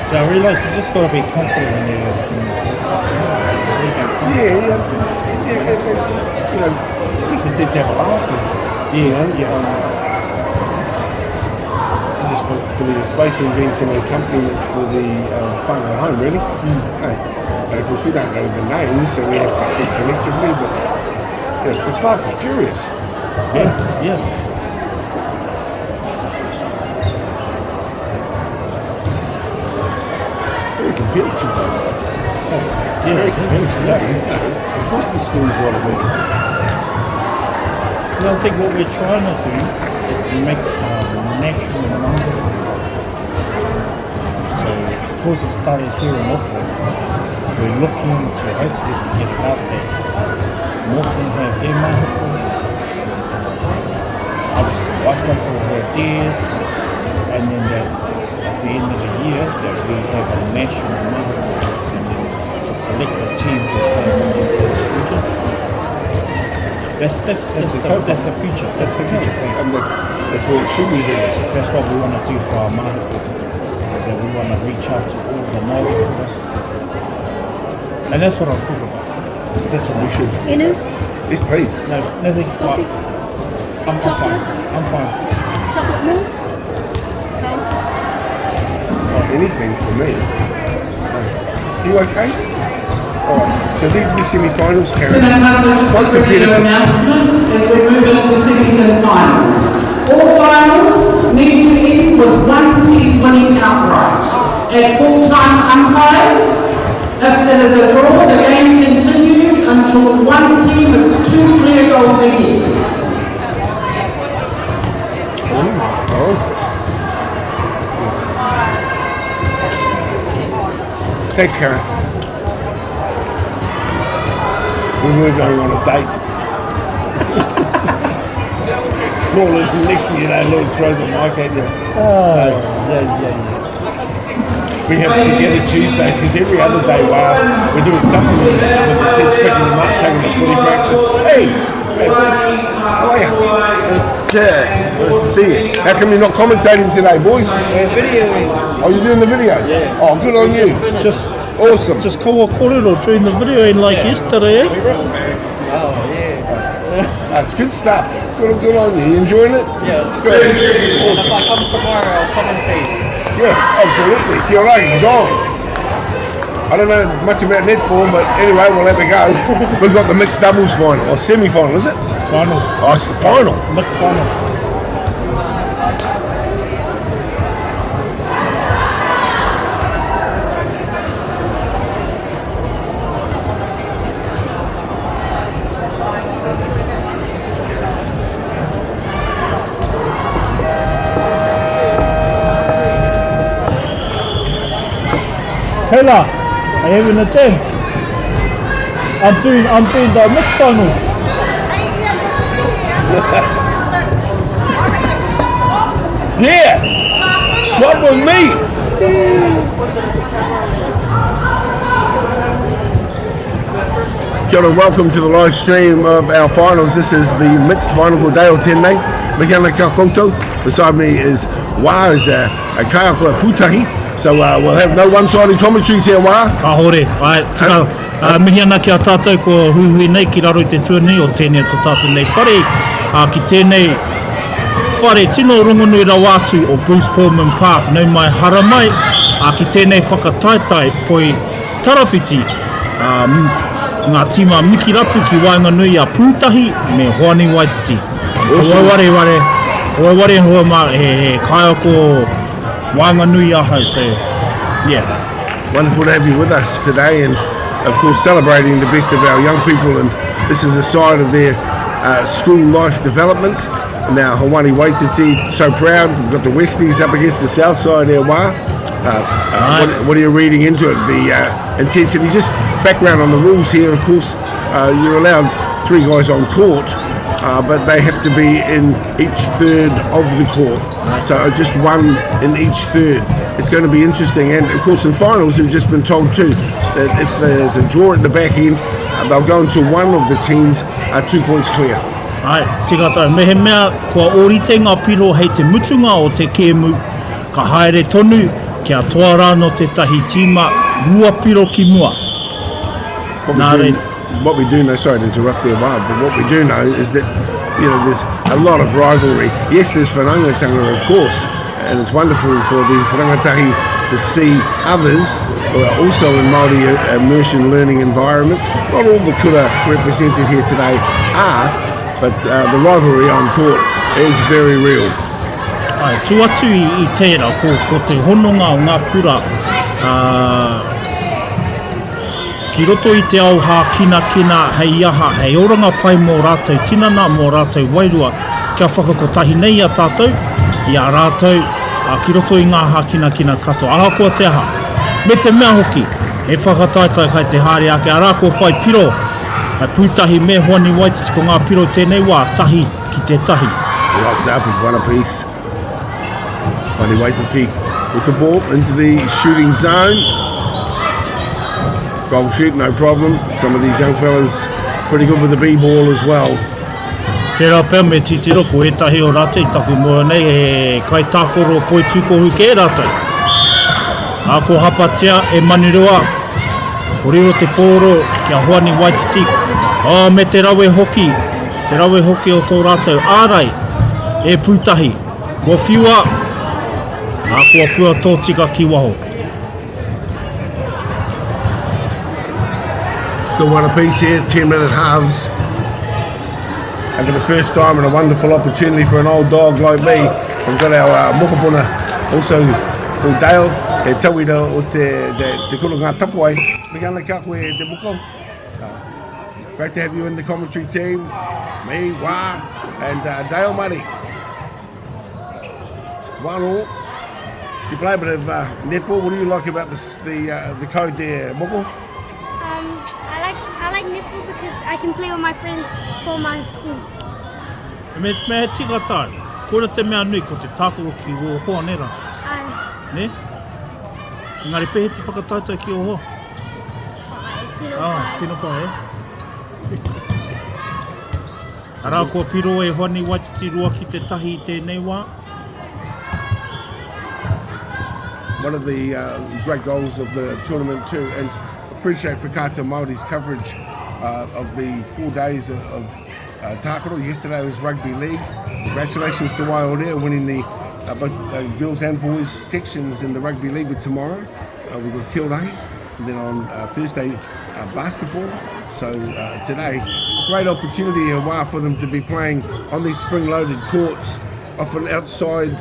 Yeah, I realise you just got to be confident in your. Yeah, yeah, yeah, it, it's, you know, you did have a laugh. And, yeah, you know, yeah. Um, just for, for the space and being some accompaniment for the uh, fun at home, really. Mm. Hey. And of course, we don't know the names, so we have to speak collectively, but yeah, it's fast and furious. Yeah, yeah. Very competitive, though. Yeah, Yeah, very it is, competitive. yes. Yeah. Of course, the schools want to win. And I think what we're trying to do is to make it a national number. So, because it started here in Auckland, we're looking to hopefully to get it out there. Northland have their mahipo, obviously Waikato have theirs, and then that at the end of the year that we have a national mahipo and then the selected teams will play against each region. That's that's that's, the the, kaupapa. that's the future. That's the future plan. And that's, that's where it should be headed. That's what we want to do for our mahipo. Is that we want to reach out to all the Māori kura. And that's what I'm talking about. That's what we should. Inu? Yes, please. No, no, thank you for Coffee? I'm, I'm fine. I'm fine. Chocolate milk? Okay. Oh, anything for me. Oh. You okay? All right. So these are the semi-finals, Karen. Quite video competitive. announcement as we move into semis and finals. All finals need to end with one team winning outright. At full-time umpires, if it is a draw, the game continues until one team is two clear goals ahead. Oh. Thanks, Karen. We were going on a date. Call it, and next thing you know, Lloyd throws a mic at you. Oh, yeah, yeah, yeah. We have together Tuesdays because every other day, wow, we're doing something with the, with the kids, picking them up, taking them to footy practice. Hey, hey, boys, how are you? Yeah, nice to see you. How come you're not commentating today, boys? We're videoing. Oh, you're doing the videos? Yeah. Oh, good on We you. just finished. Just awesome. Just kaua kōrero during the video and like yesterday, eh? Oh, yeah. That's good stuff. Good, good on you. You enjoying it? Yeah. Good. If Awesome. I come tomorrow, I'll commentate. Yeah, absolutely. Kia ora, he's on. I don't know much about netball, but anyway, we'll have a go. We've got the mixed doubles final, or semi-final, is it? Finals. Oh, it's the final. Mixed finals. Kayla, are you having a jam? I'm doing I'm doing the mixed finals. Yeah! Swap with me! Kia ora, welcome to the live stream of our finals. This is the mixed final ko Dale tēnei. Mihi kia koutou. Beside me is Wā, is a, a kaiako a Pūtahi. So uh, we'll have no one-sided commentaries here, Wā. Ka hore, ai, tika, uh, mihi ana ki a tātou ko huihui nei ki raro i te tuanui o tēnei o tō tātou nei whare, uh, ki tēnei whare tino rongonui rawa atu o Bruce Pullman Park, nau mai hara mai, uh, ki tēnei whakataetae poi tarawhiti, uh, ngā tīma Mikirapu ki waenganui a Pūtahi me Hoani Waititi. Awesome. Ko ware, ko ware hoa mā, he, he kaiako waenganui ahau, so yeah. Wonderful to have you with us today and of course celebrating the best of our young people and this is a side of their uh, school life development. Now Hoani Waititi, so proud. We've got the Westies up against the South Side there, Wā. Uh, uh, what, what are you reading into it? The uh, intensity, just background on the rules here, of course, uh, you're allowed three guys on court, uh, but they have to be in each third of the court. So uh, just one in each third. It's going to be interesting. And of course, in finals, we've just been told too that if there's a draw at the back end, uh, they'll go into one of the teams uh, two points clear. Ai, tika tau. Me he mea, kua ōrite ngā piro hei te mutunga o te kēmu, ka haere tonu Kia toa rānō tētahi tīma ruapiro ki mua. Nā reira. What we do know, sorry to interrupt there, Bob, but what we do know is that, you know, there's a lot of rivalry. Yes, there's whanaungatanga, of course, and it's wonderful for these rangatahi to see others who are also in Māori immersion learning environments. Not all the kura represented here today are, but uh, the rivalry on court is very real. Ai, tū atu i, i tērā, ko, ko te hononga o ngā kura uh, ki roto i te ao hākinakina hei aha, hei oranga pai mō rātou tinana, mō rātou wairua, kia whakakotahi nei i a tātou, i a rātou, ā, ki roto i ngā hākinakina katoa, ahakoa te aha. Me te mea hoki, he whakataetae kai te haere ake, arā ko whai piro, pūtahi me Hoani Waititi, ko ngā piro tēnei wā, tahi ki te tahi. Locked up with one apiece. Hoani Waititi with the ball into the shooting zone. Goal shoot, no problem. Some of these young fellas pretty good with the B-ball as well. Tērā pea me titiro ko ētahi o rātou i taku moe nei he kaitākaro poitūkohu kē rātou. Ā, ko Hapatia e Manurewa, ko riro te pōro ki a Hoani Waititi, ā, me te rawe hoki, te rawe hoki o tō rātou ārai e Pūtahi. Kua whiua, ā, kua whiua tōtika ki waho. Still one apiece here, 10 minute halves. And for the first time and a wonderful opportunity for an old dog like me, we've got our uh, mokopuna also called Dale, he tauira o te, te, te kura ngā tapuai. Me ana kia koe te moko. Uh, great to have you in the commentary team. Me, Wā, and uh, Dale Money. One all. You play a bit of uh, netball. What do you like about this, the uh, the code there, Moko? Um, I like I like netball because I can play with my friends for my school. Me, me he tika tāu. Koira te mea nui, ko te tākaro ki wō hoa, ne rā? Ai. Ne? Engari pēhea te whakataetae ki ō hoa? Pai, tino ah, pai. Tino pai, eh? Arā kua piro e Hoani Waititi roa ki te tahi i tēnei wā. One of the uh, great goals of the tournament too, and appreciate Whakaata Māori's coverage uh, of the four days of, of uh, tākaro. Yesterday was rugby league. Congratulations to Waiōrea winning the uh, both uh, girls and boys sections in the rugby league. But tomorrow uh, we've got Kildare, and then on uh, Thursday uh, basketball. So uh, today, great opportunity here for them to be playing on these spring-loaded courts, often outside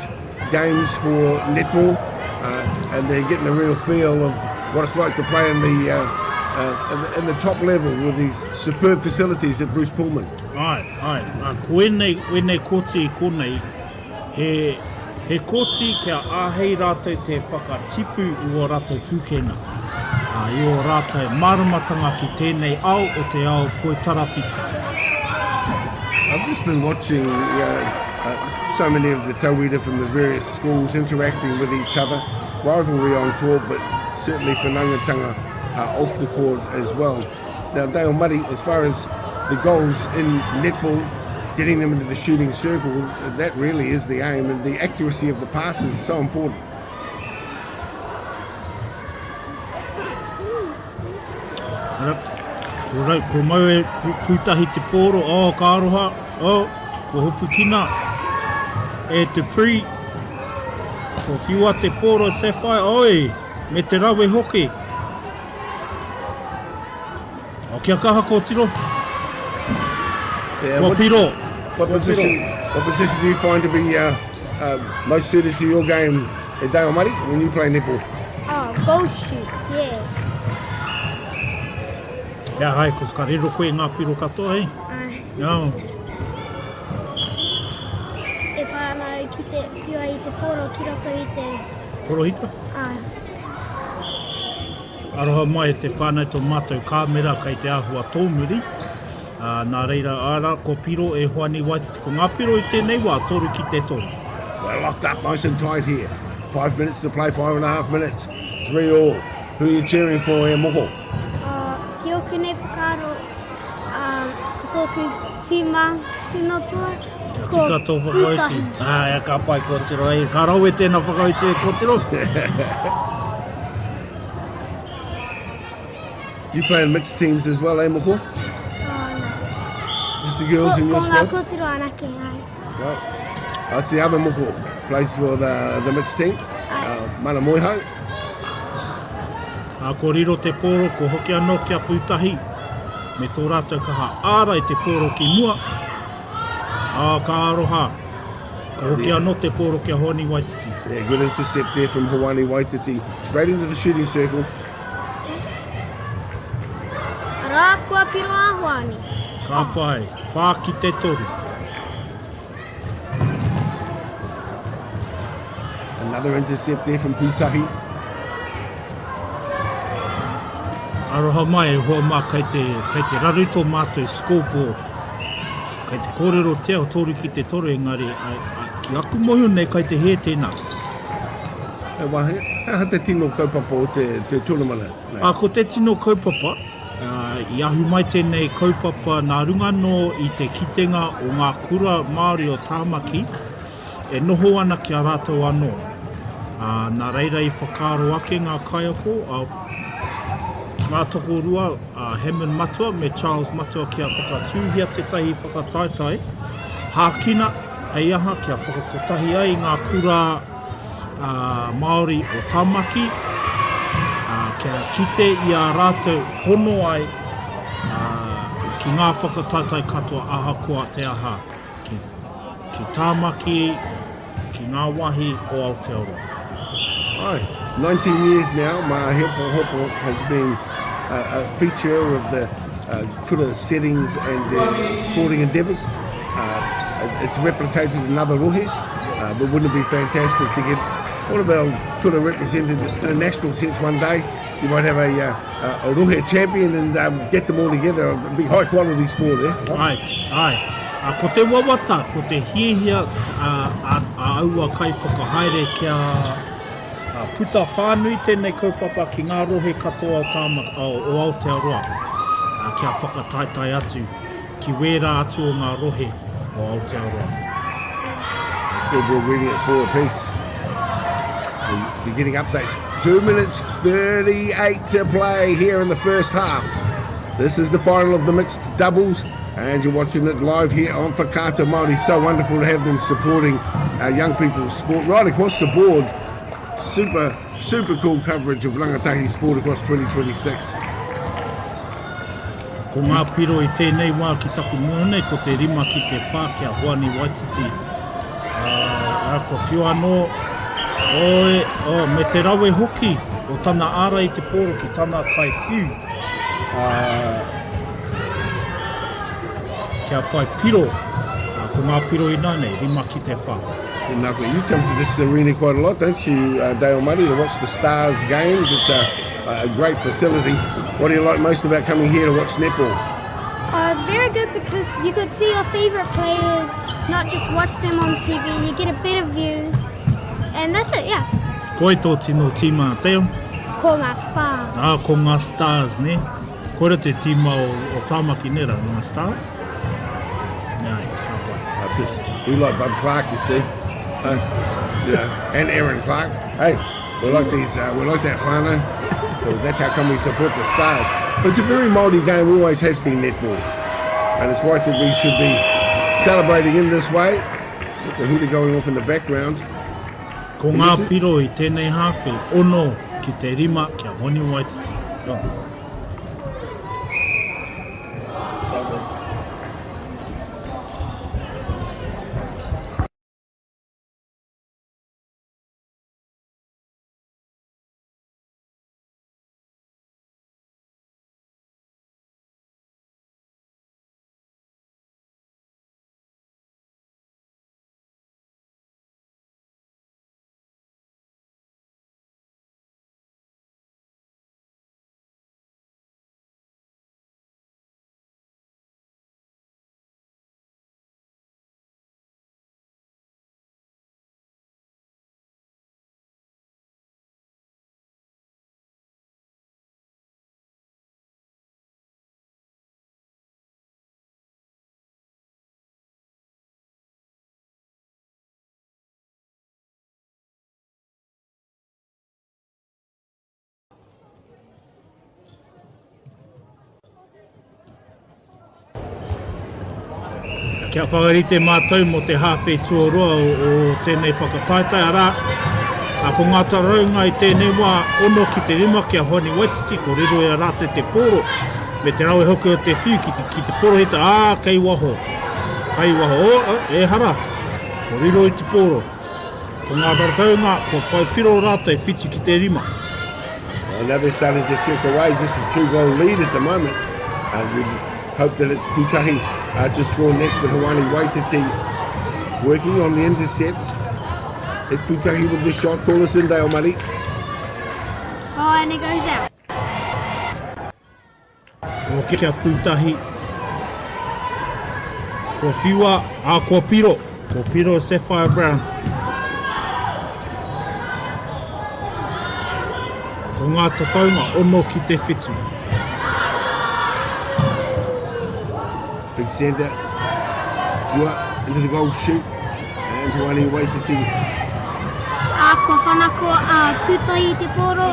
games for netball, uh, and they're getting a real feel of what it's like to play in the, uh, uh, in the, in the top level with these superb facilities at Bruce Pullman. Ai, ai, uh, ko ēnei, ēnei koti i konei, He, he koti kia āhei rātou te whakatipu i wō rātou pūkenga, ā, i ō rātou māramatanga ki tēnei ao o te ao poitarawhiti. I've just been watching uh, uh, so many of the tauira from the various schools interacting with each other, rivalry on court, but certainly whanaungatanga uh, off the court as well. Now, Dale Murray, as far as the goals in netball, getting them into the shooting circle, that really is the aim, and the accuracy of the passes is so important. Ko, rau, ko mau e pūtahi te pōro, oh, ka aroha, oh, ko hopukina e te pri, ko whiua te pōro Sapphire, oi, me te rawe hoki. Oh, kia kaha kōtiro. Yeah, Kua what, piro. What position, what position do you find to be uh, uh, most suited to your game at Dale Murray when you play netball? Oh, goal shoot, yeah. Yeah, hai, ko whakarero koe ngā piro katoa, hei? Ai. No. E pai ana au ki te whiua i te poro ki roto i te... Porohita? Ai. Aroha mai e te whānau tō mātou kāmera kei te āhua tōmuri. Ā, nā reira, āra, ko Piro e Hoani Waititi. Ko ngā piro i tēnei wā, toru ki te toru. We're locked up nice and tight here. Five minutes to play, five and a half minutes. Three all. Who are you cheering for here, Moko? Uh, ki ōku nei whakaaro, uh, ko tōku tīma tino toa. Ka tika tō whakautu. Ā, ka pai kōtiro. Ei, ka rawe tēnā whakautu e kōtiro. You play in mixed teams as well, eh, Moko? Oh, no. Just the girls ko, in your Ko ngā squad? kōtiro anake, ai. Right. That's the other Moko. Plays for the, the mixed team. Uh, Mana Moehau. Ā, ko riro te pōro, ko hoki anō ki a Pūtahi, me tō rātou kaha ārai te pōro ki mua, ā, ka aroha, ko hoki anō te pōro ki a Hoani Waititi. Yeah, good intercept there from Hoani Waititi. Straight into the shooting circle. Arā, kua piro a Hoani. Ka pai, whā ki te toru. Another intercept there from Pūtahi. Aroha mai e hoa mā, kei te, kei te raru tō mātou scoreboard. Kei te kōrerotia o toru ki te toru, engari ai, ai, ki aku mōhio nei kei te hē tēnā. He wāhi, he aha te tino kaupapa o te, te tournament nei? A, ko te tino kaupapa, I ahu mai tēnei kaupapa nā runga anō i te kitenga o ngā kura Māori o Tāmaki e noho ana ki a rātou anō. Ā, nā reira i whakaaro ake ngā kaiako, a, ngā tokorua, a Hammond Matua me Charles Matua kia whakatūhia tētahi whakataetae hākina hei aha kia whakakotahi ai ngā kura Māori o Tamaki, kia kite i a rātou hono ai ki ngā whakataetae katoa ahakoa te aha ki, ki Tāmaki, ki ngā wāhi o Aotearoa. Aye, 19 years now, Māhepohepo has been a, a feature of the uh, kura settings and their sporting endeavours. Uh, it's replicated in other rohe, uh, but wouldn't it be fantastic to get all of our kura represented in a national sense one day? You might have a, uh, a, a rohe champion and um, get them all together. It'd be high quality sport, eh? Ai, ai. A, ko te wawata, ko te hiahia a, a, a aua kaiwhakahaere kia a, puta whānui tēnei kaupapa ki ngā rohe katoa o, Tāma, o, o Aotearoa, a, kia whakataetae atu ki wērā atu o ngā rohe o Aotearoa. Scoreboard reading at four apiece. We're getting updates. 2 minutes 38 to play here in the first half. This is the final of the mixed doubles, and you're watching it live here on Whakaata Māori. So wonderful to have them supporting our young people's sport right across the board. Super, super cool coverage of rangatahi sport across 2026. Ko ngā piro i tēnei wā ki taku moe nei, ko te rima ki te whā ki a Hoani Waititi. Ā, ā, kua whiu anō, oi, oh, me te rawe hoki o tana ārai i te pōro ki tana kai whiu, ā, kia whai piro, ā, ko ngā piro inānei, rima ki te whā. Tēnā koe. You come to this arena quite a lot, don't you, uh, Dale Murray, to watch the Stars games? It's a, a great facility. What do you like most about coming here to watch netball? Uh, it's very good because you could see your favourite players, not just watch them on TV. You get a better view. And that's it, yeah. Koi tō tino tīma, Dale? Ko ngā Stars. Ah, ko ngā Stars, ne? Koira te tīma o, o Tāmaki, ne rā, ngā Stars? Nā, ka pai. Uh, just, we like Bud Clark, you see. Uh, yeah, and Aaron Clark. Hey, we like these, uh, we like that whānau. So that's how come we support the Stars. But it's a very Māori game, always has been netball. And it's right that we should be celebrating in this way. There's the hooter going off in the background. Ko ngā piro i tēnei hāwhe, ono ki te rima kia Honi Waititi. Oh. That was Kia whakarite mātou mō te hāwhe tuarua o, o tēnei whakataetae, arā, a, ko ngā taraunga i tēnei wā, ono ki te rima ki a Hoani Waititi, ko riro i a rātou te pōro, me te rawe hoki o te whiu ki te, ki te porohita, ā, kei waho, kei waho, o, ehara, ko riro i te pōro. Ko ngā raraunga, kua whai piro rātou whitu ki te rima. Well, now they're starting to kick away, just a two-goal lead at the moment. Uh, you'd hope that it's Putahi uh, to score next, but Hoani Waititi working on the intercept. It's Putahi with the shot. Call us in, Dale Murray. Oh, and it goes out. Kua kite a Pūtahi, kua whiua, ā, kua piro, kua piro Sapphire Brown. Ko ngā tataunga ono ki te whitu. Big centre, Tua into the goal shoot, and Tuani Waititi. Ā, kua whanako a Pūtahi i te pōro.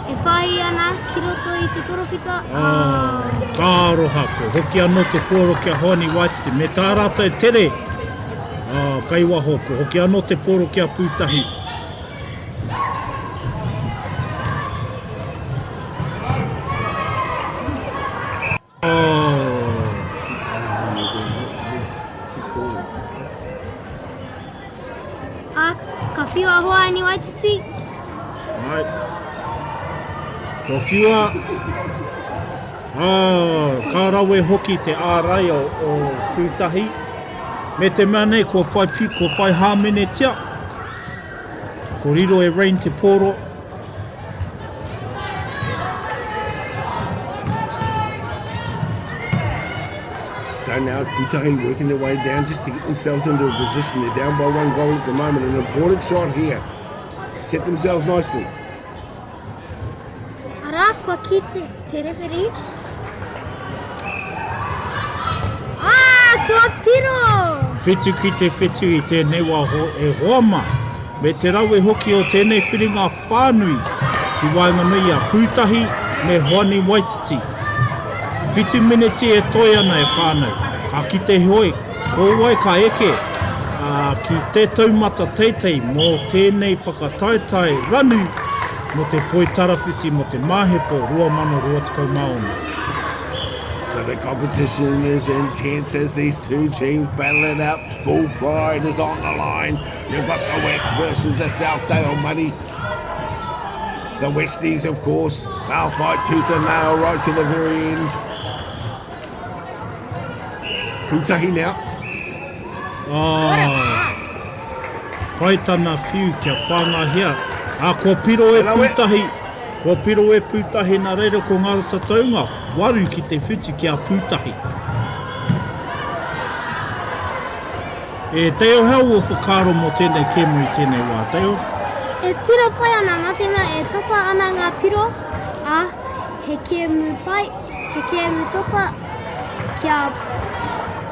E pāhi ana ki roto i te porowhita, ā. Ka aroha, kua hoki anō te pōro ki a Hoani Waititi, me tā rātou tere, ā, kai waho, kua hoki anō te pōro ki a Pūtahi. Ā, ka whiua a Hoani Waititi. Ai. Kua whiua. Ā, ka rawe hoki te ārai o, o Pūtahi. Me te mea nei, kua whai, kua whai hāmenetia. Ko riro e Rain te pōro. So now it's Putahi working their way down just to get themselves into a position. They're down by one goal at the moment. An important shot here. Set themselves nicely. Arā, kua ki te, te referee. Ah, kua piro! Whitu ki te whitu i tēnei wā ho, e hoa mā. Me te rawe hoki o tēnei whiringa whānui ki waenganui i a Pūtahi me Hoani Waititi. Whitu meneti e toe ana e whānau, ka kite heoi ko wai ka eke ki te taumata teitei mō tēnei whakataetae ranu mō te Poitarawhiti mō te Māhepo 2026. So the competition is intense as these two teams battle it out. School pride is on the line. You've got the West versus the South Dale Money. The Westies, of course, they'll fight tooth and nail right to the very end. Putahi now. Oh. What a pass. Pai tana whiu kia whāngahia. A, kua piro e Pūtahi. Kua piro e Pūtahi nā reira ko ngā tataunga waru ki te whitu ki a Pūtahi. E Teo, hea ō whakaaro mō tēnei kēmu i tēnei wā, Teo? E tino pai ana nā te mea e tata ana ngā piro, ā, he kēmu pai, he kēmu tata, kia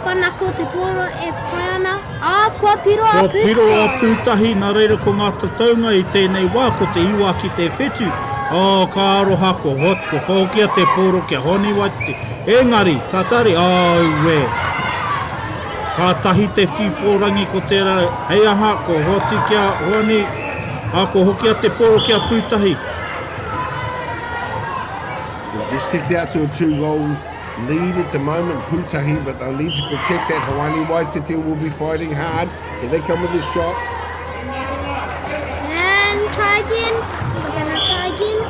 whanako te pōro e pai ana, ā, kua piro a Kua piro a Pūtahi. Pūtahi, nā reira ko ngā tataunga i tēnei wā, ko te iwa ki te whetu, ā, ka aroha, kua hoatu, kua whaokia te pōro ki a Honi Waititi. Engari, tatari, auē! Kātahi te whiu pōrangi ko tērā, hei aha, ko hoatu ki a Hoani, ā, ko hokia te pōro ki a Pūtahi. They've just kicked out to a two-goal lead at the moment, Pūtahi, but they'll need to protect that. Hoani Waititi will be fighting hard. Here they come with the shot. And try again. We're gonna try again.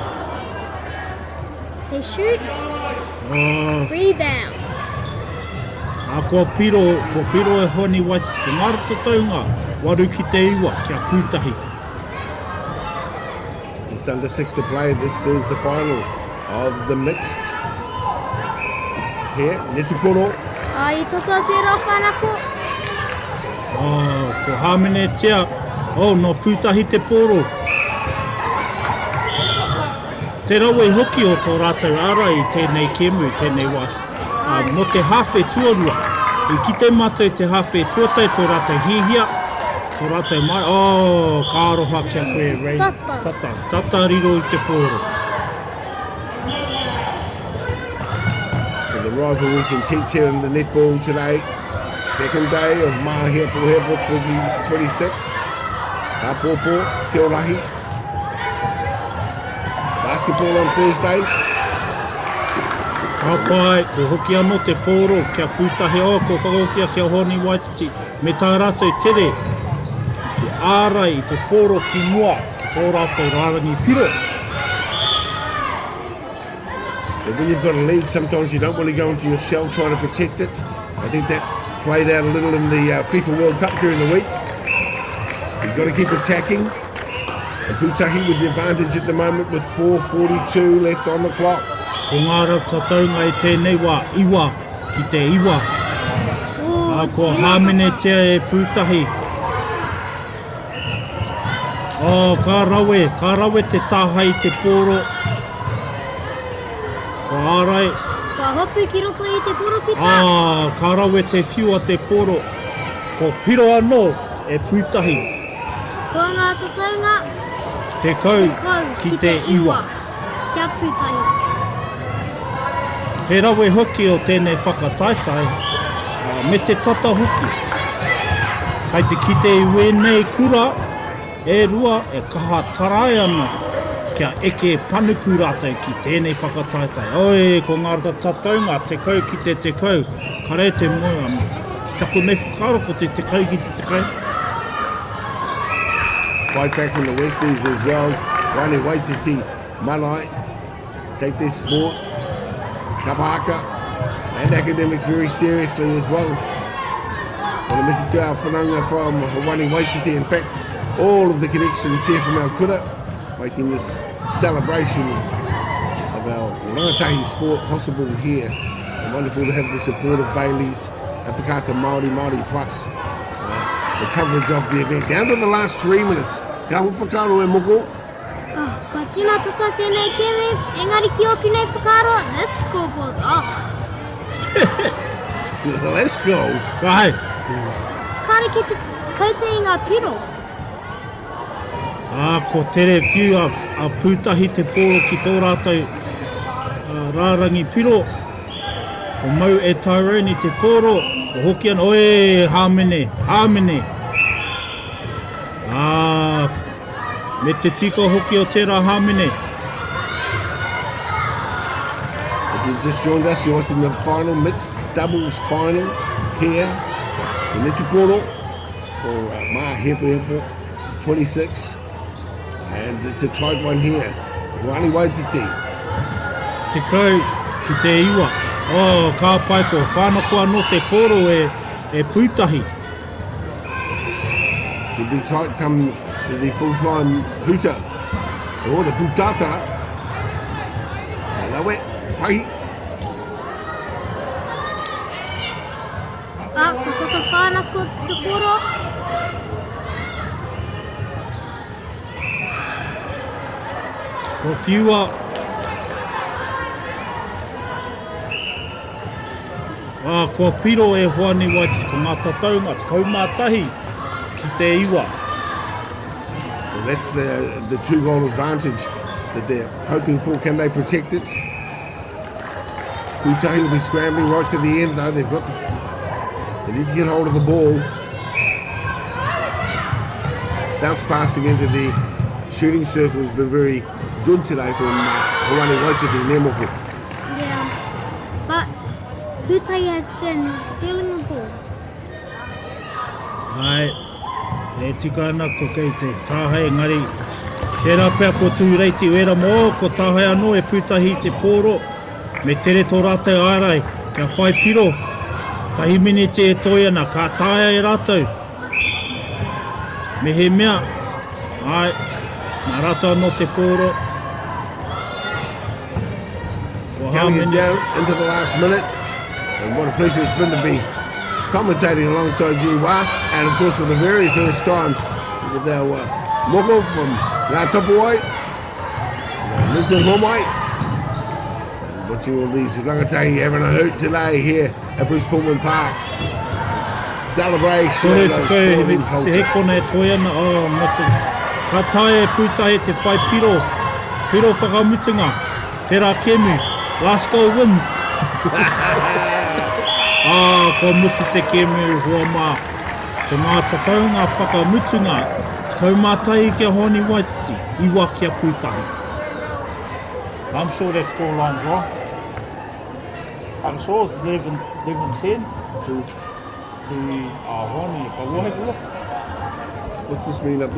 They shoot. Oh. Rebounds. Ā, kua piro, kua piro e Honi Waititi te ngārata taunga, waru ki te iwa, kia pūtahi. Just under six to play. This is the final of the mixed. Here, Netuporo. Ā, i toto tērā whanako. Ā, ko Hāmenetia, oh, nō Pūtahi te pōro. Te rawe hoki o tō rātou ārai i tēnei kēmu i tēnei wā. Ā, mō te hāwhe tuarua, i kite mātou i te hāwhe tuatahi tō rātou hiahia, tō rātou mai, oh, ka aroha ki a koe, Ray. Tata. Tata, tata riro i te pōro. And the. rivalry is intense here in the netball today. Second day of Mahepohepo 2026. Apopo, Keorahi. Basketball on Thursday. Ka pai, ko hoki anō te pōro kia pūtahi oh, ko whakahokia kia Hōni Waititi me tā rātou tere ki te ārai i te pōro ki mua ki tō rātou rārangi piro. But when you've got a lead, sometimes you don't want to go into your shell trying to protect it. I think that played out a little in the uh, FIFA World Cup during the week. You've got to keep attacking. And Putahi with the advantage at the moment with 4.42 left on the clock. Ko ngā tataunga i tēnei wā, iwa ki te iwa. Ā, kua hāmenetia e Pūtahi. Oh, ka rawe, ka rawe te tāhae i te pōro. Kua ārai. Ka hopu ki roto i te porowhita. Ah, ka rawe te whiu a te pōro. Ko piro anō e Pūtahi. Ko ngā tataunga. Tekau ki te iwa. Kia Pūtahi. Te rawe hoki o tēnei whakataetae, me te tata hoki. Kai te kite i wēnei kura e rua e kaha tarai ana kia eke panuku rātou ki tēnei whakataetae. Oi, ko ngā tataunga, 10 ki te 10, kare te moe ana. Ki taku nei whakaaro ko te 10 ki te 10. Fight back from the Westies as well. Rani Waititi, Manai, take their sport. Kapahaka and academics very seriously as well. Want to make it to our whanaunga from Hoani Waititi. In fact, all of the connections here from our kura, making this celebration of our rangatahi sport possible here. And wonderful to have the support of Bailey's and Whakaata Māori Māori Plus. Uh, the coverage of the event. Down to the last three minutes. Ka ho whakaaro e moko. Oh, kua tino tata tēnei kēmu, engari ki ōku nei whakaaro, this score goes off. Let's go. Right. Kāre ki te kaute i ngā piro. Ā, ko tere whiu a, a Pūtahi te pōro ki tō rātou uh, rārangi piro. Ko mau e Tyrone i te pōro, ko hoki ana, oe, hāmene, hāmene. Ā, me te tika hoki o tērā hāmene. If you've just joined us, you're watching the final mixed doubles final here in Netuporo for uh, Ma Hepo 26. And it's a tight one here. Hoani Waititi. Tekau ki te iwa. Oh, ka pai ko whānako anō te pōro e, e pūtahi. Should be tight come the full-time hooter. Oh, the pūtata. Lawe, pai. Ah, ko tata whānako te pōro. Ko whiua. Ā, kua piro e Hoani Waititi ko ngā tataunga 11 ki te iwa. Well, that's the, the two-goal advantage that they're hoping for. Can they protect it? Putahi will be scrambling right to the end, though. They've got the, they need to get hold of the ball. Bounce passing into the shooting circle has been very good today from uh, Hoani Waititi Nemoku. Yeah, but Putahi has been stealing the ball. Ai, e tika ana ko kei te tāhae, engari tērā pea ko Tūreiti Wera mō, ko tāhae anō e pūtahi i te pōro, me tere tō rātou ārai, kia whai piro, tahi miniti e toe ana, ka taea e rātou. Mehemea, āe, nā rātou anō te pōro. Kua Counting it down into the last minute. And what a pleasure it's been to be commentating alongside you, Wa. And of course, for the very first time, with our uh, moko from Ngā Tapuwae, Lindsay Homai. Watching all these rangatahi having a hoot today here at Bruce Pullman Park. Celebration Kore te kau, he, he kona e toe ana, oh, mo te, ka taea e Pūtahi te whai piro, piro whakamutunga, tērā kēmu, last goal wins. Ā, kua mutu te kēmu, hoa mā. Ko ngā tataunga whakamutunga, 11 ki a Hōni Waititi, iwa ki a Pūtahi. I'm sure that scoreline's wrong. I'm sure it's 11, 11 10 to, to uh, Hōni, but we'll have a look. What's this mean up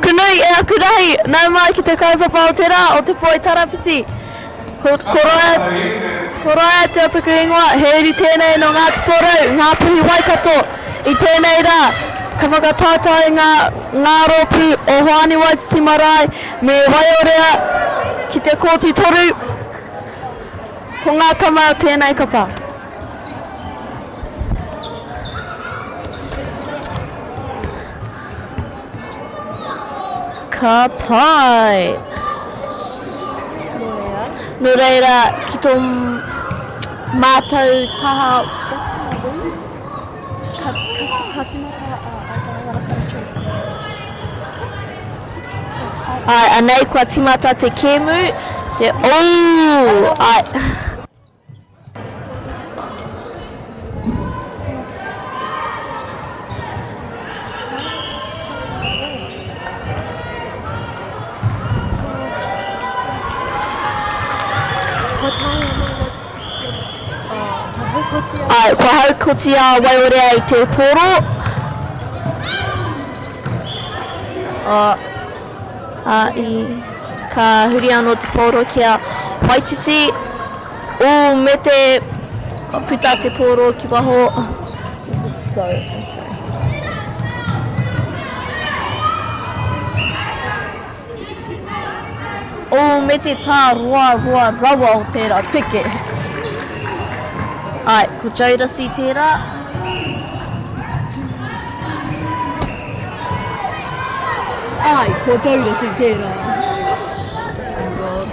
aku nui, e aku rahi, nau mai ki te kaupapa o te rā, o te poi tarawhiti. Ko, ko Raia, ko Raia te o taku ingoa, he uri tēnei no Ngāti Porou, Ngāpuhi Waikato. I tēnei rā, ka whakataetae ngā, ngā rōpū o Hoani Waititi Marae me Waiorea ki te kōti toru. Ko ngā tama tēnei kapa. Ka pai. Nō reira, ki tō mātou taha... Ka, ka, ka timata a Isaiah Wanaka Ai, anei kua timata te kēmu, te oh, ai. Ai, kua haukoti a Waiorea i te pōro. Ā, ā, i, ka huri anō te pōro ki a Waititi. Ū, me te, ka puta te pōro ki waho. This is so Ū, me te tāroaroa rawa o tērā peke. Āe, ko Jodeci tērā. Āe, ko Jodeci tērā. Oh God.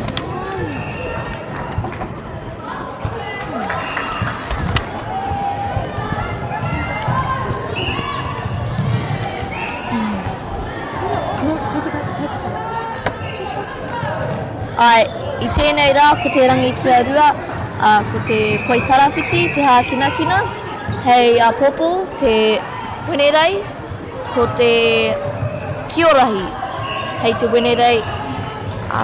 Āe, i tēnei rā ko te rangi tuarua, ā, ko te poitarawhiti, te hākinakina, hei āpōpō, te Wenerei, ko te Kiorahi, hei te Wenerei, ā,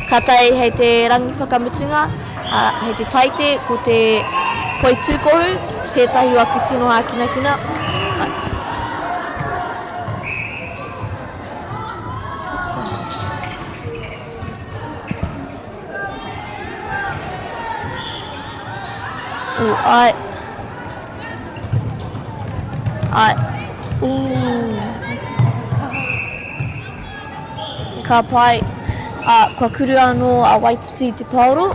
ka tae hei te rangi whakamutunga, ā, hei te Taite, ko te Poitūkohu, tētahi o aku tino hākinakina. Āe. Ooh, ai. Ai. Ooh. Ka pai. Ah, kua kuru anō a Waititi i te paoro.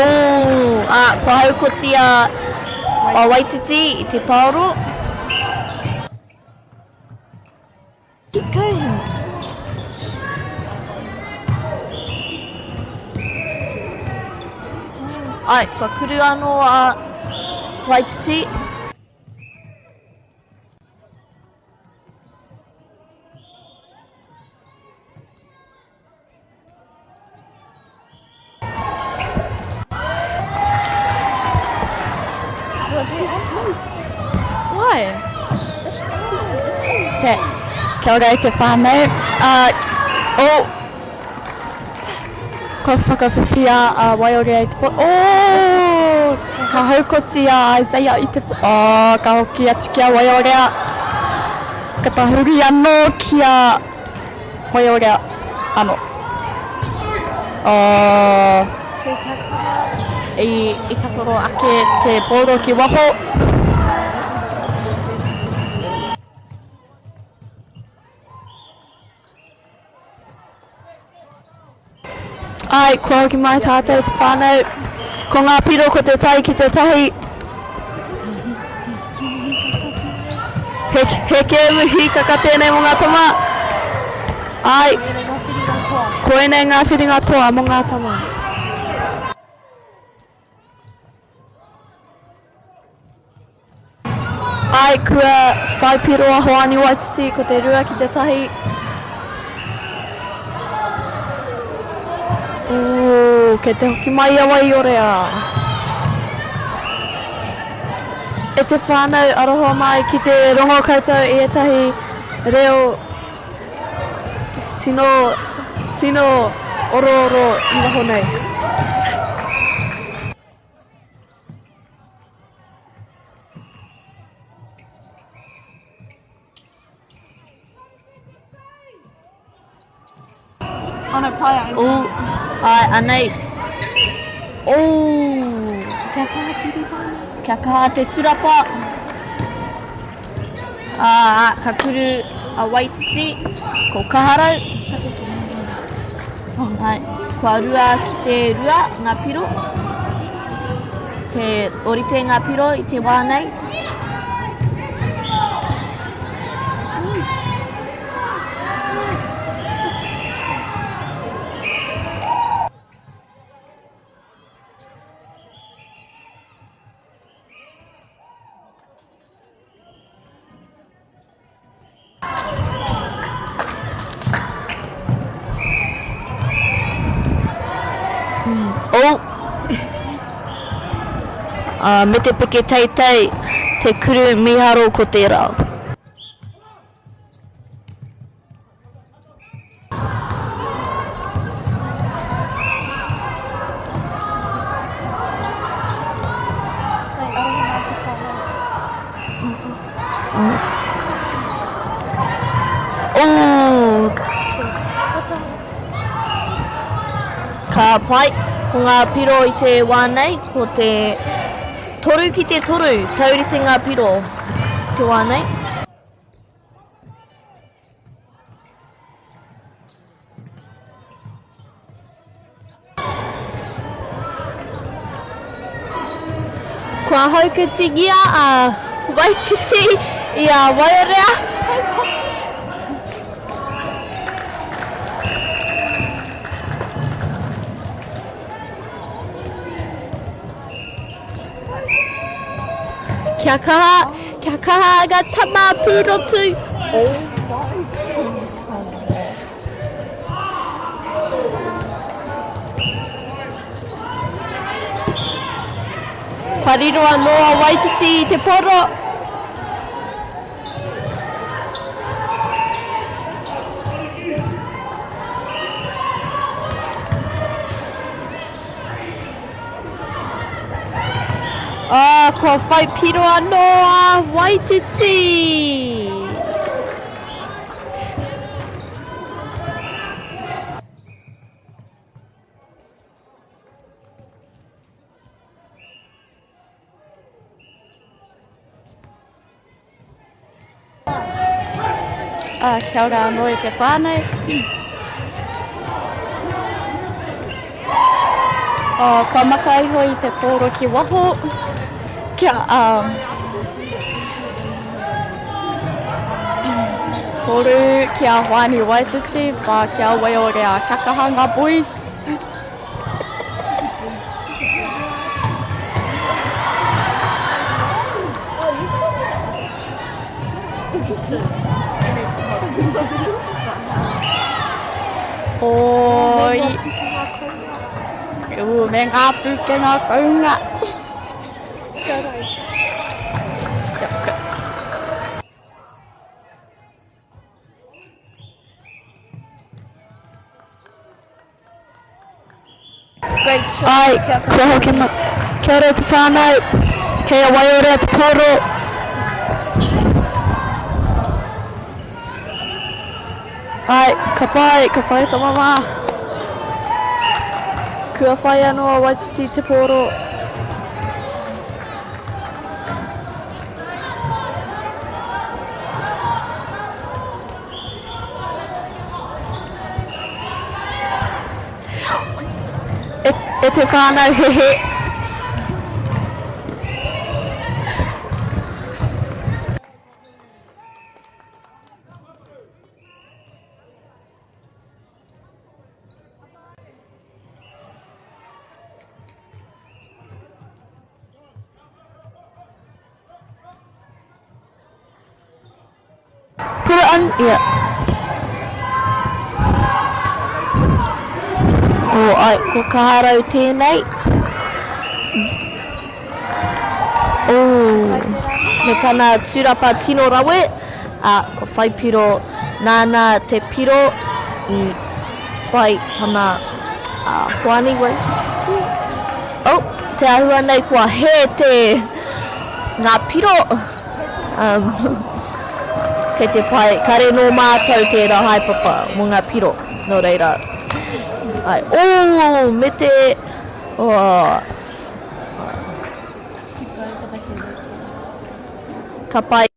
Ooh, ā, kua haukoti a, a Waititi i te paoro. Keep going. Ai, kua kuru anō a Waititi. Why? Okay. Kia ora e te whānau. Uh, oh, kua whakawhiwhia a Waiorea i te po... Oh! Ka haukoti a Isaiah i te po... Oh, ka hoki atu ki a Waiorea. Ka tahuri anō ki a Waiorea anō. Oh. I, i takoro ake te pōro ki waho. Ai, kua hoki mai tātou te whānau. Ko ngā piro ko te tai ki te tahi. He, he kēmu hīkaka tēnei mō ngā tama. Ai, koinei ngā whiringa toa mō ngā tama. Āe, kua whai piro a Hoani Waititi, ko te rua ki te tahi. Ooh, kei te hoki mai a Waiorea. E te whānau, aroha mai ki te rongo koutou i ētahi reo tino, tino. orooro i waho nei. Ono pai ai. Oh, ai, anei. Oh. Kia kaha Kirihana. Kia kaha te turapa. Ā, ā, ka kuru a Waititi, ko Kaharau. Ai, kua rua ki te rua ngā piro. He orite ngā piro i te wā nei. Oh. Uh, me te peke teitei, te kuru miharo ko tērā. Oh. Ka pai, ko ngā piro i te wā nei, ko te toru ki te toru, taurite ngā piro te wā nei. Kua haukatingia a Waititi i a Waiorea. Kia kaha, kia kaha ngā tama pūrotu. Oh my goodness. Kua riro anō a Waititi i te poro. Ah, kua whai piro anō a Waititi! Uh, kia ora anō e te whānau. Oh, kua maka iho i te pōro ki waho. Kia, um, toru kia Hoani Waititi, whā kia Waiorea Kakaha ngā boys. Oi. Ū, me ngā pūkenga kounga. Kia ora. Great shot. Ai, kua hoki ma. Kia ora te whānau. Kei a Waiorea te pōro. Ai, ka pai, ka pai tama mā. Kua whai anō a Waititi te pōro. E, e te whānau, he he. Put it on, yeah. Oh, ai, ko Kaharau tēnei. Oh, me tana tūrapa tino rawe, a, ko whai piro, nāna te piro i whai tana. A Hoani Waititi. Oh, te āhua nei kua hē te ngā piro. Um, kei te pai, kare nō mātou tērā haepapa mō ngā piro. Nō reira. Ai, oh, me te... Oh. Ka pai.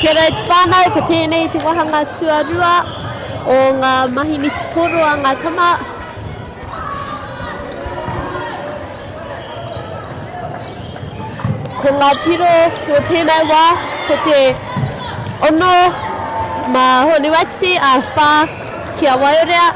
Kia ora e te whānau, ko tēnei te wāhanga tuarua o ngā mahi netipōro a ngā tama. Ko ngā piro o tēnei wā, ko te ono mā Hōne Waititi, a whā ki a Waiorea.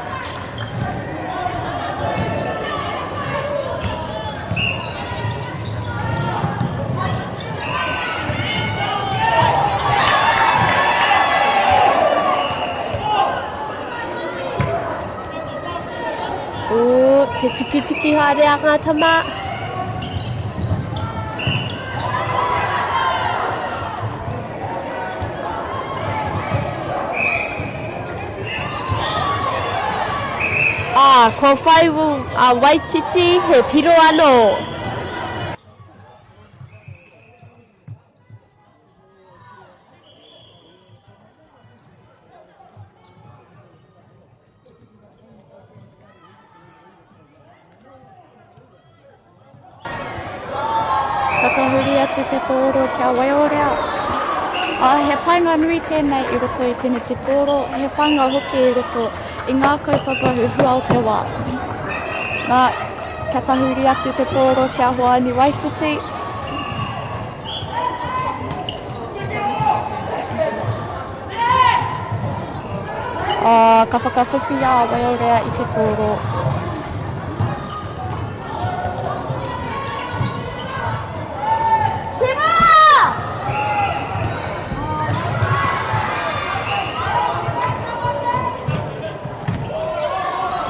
Ooh, te tukituki haere a ngā tama. Ā, kua whai a Waititi he piro anō. Ka tahuri atu te pōro kia Waiorea. Ā, he painga nui tēnei i roto i te netipōro, he whainga hoki i roto i ngā kaupapa huhua o te wā. Nā, kia tahuri atu te pōro kia Hoani Waititi. Ā, ka whakawhiwhi a Waiorea i te pōro.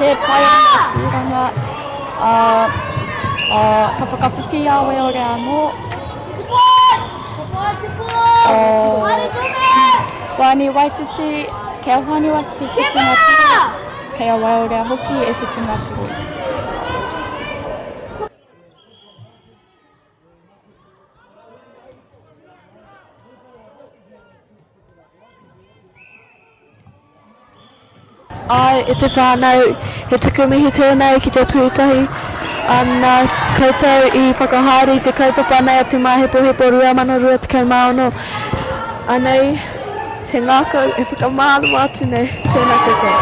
Te pai o ngā tūranga, ā, ā, ka whakawhiwhi a Waiorea anō. Hoani Waititi, kei a Hoani Waititi whitu ngā piro, kei a Waiorea hoki e whitu ngā piro. Āe, e te whānau, he tuku mihi tēnei ki te pūtahi nā koutou i whakahaere i te kaupapa nei a Te Māhepohepo 2026. Anei te ngākau e whakamārama atu nei, tēnā koutou.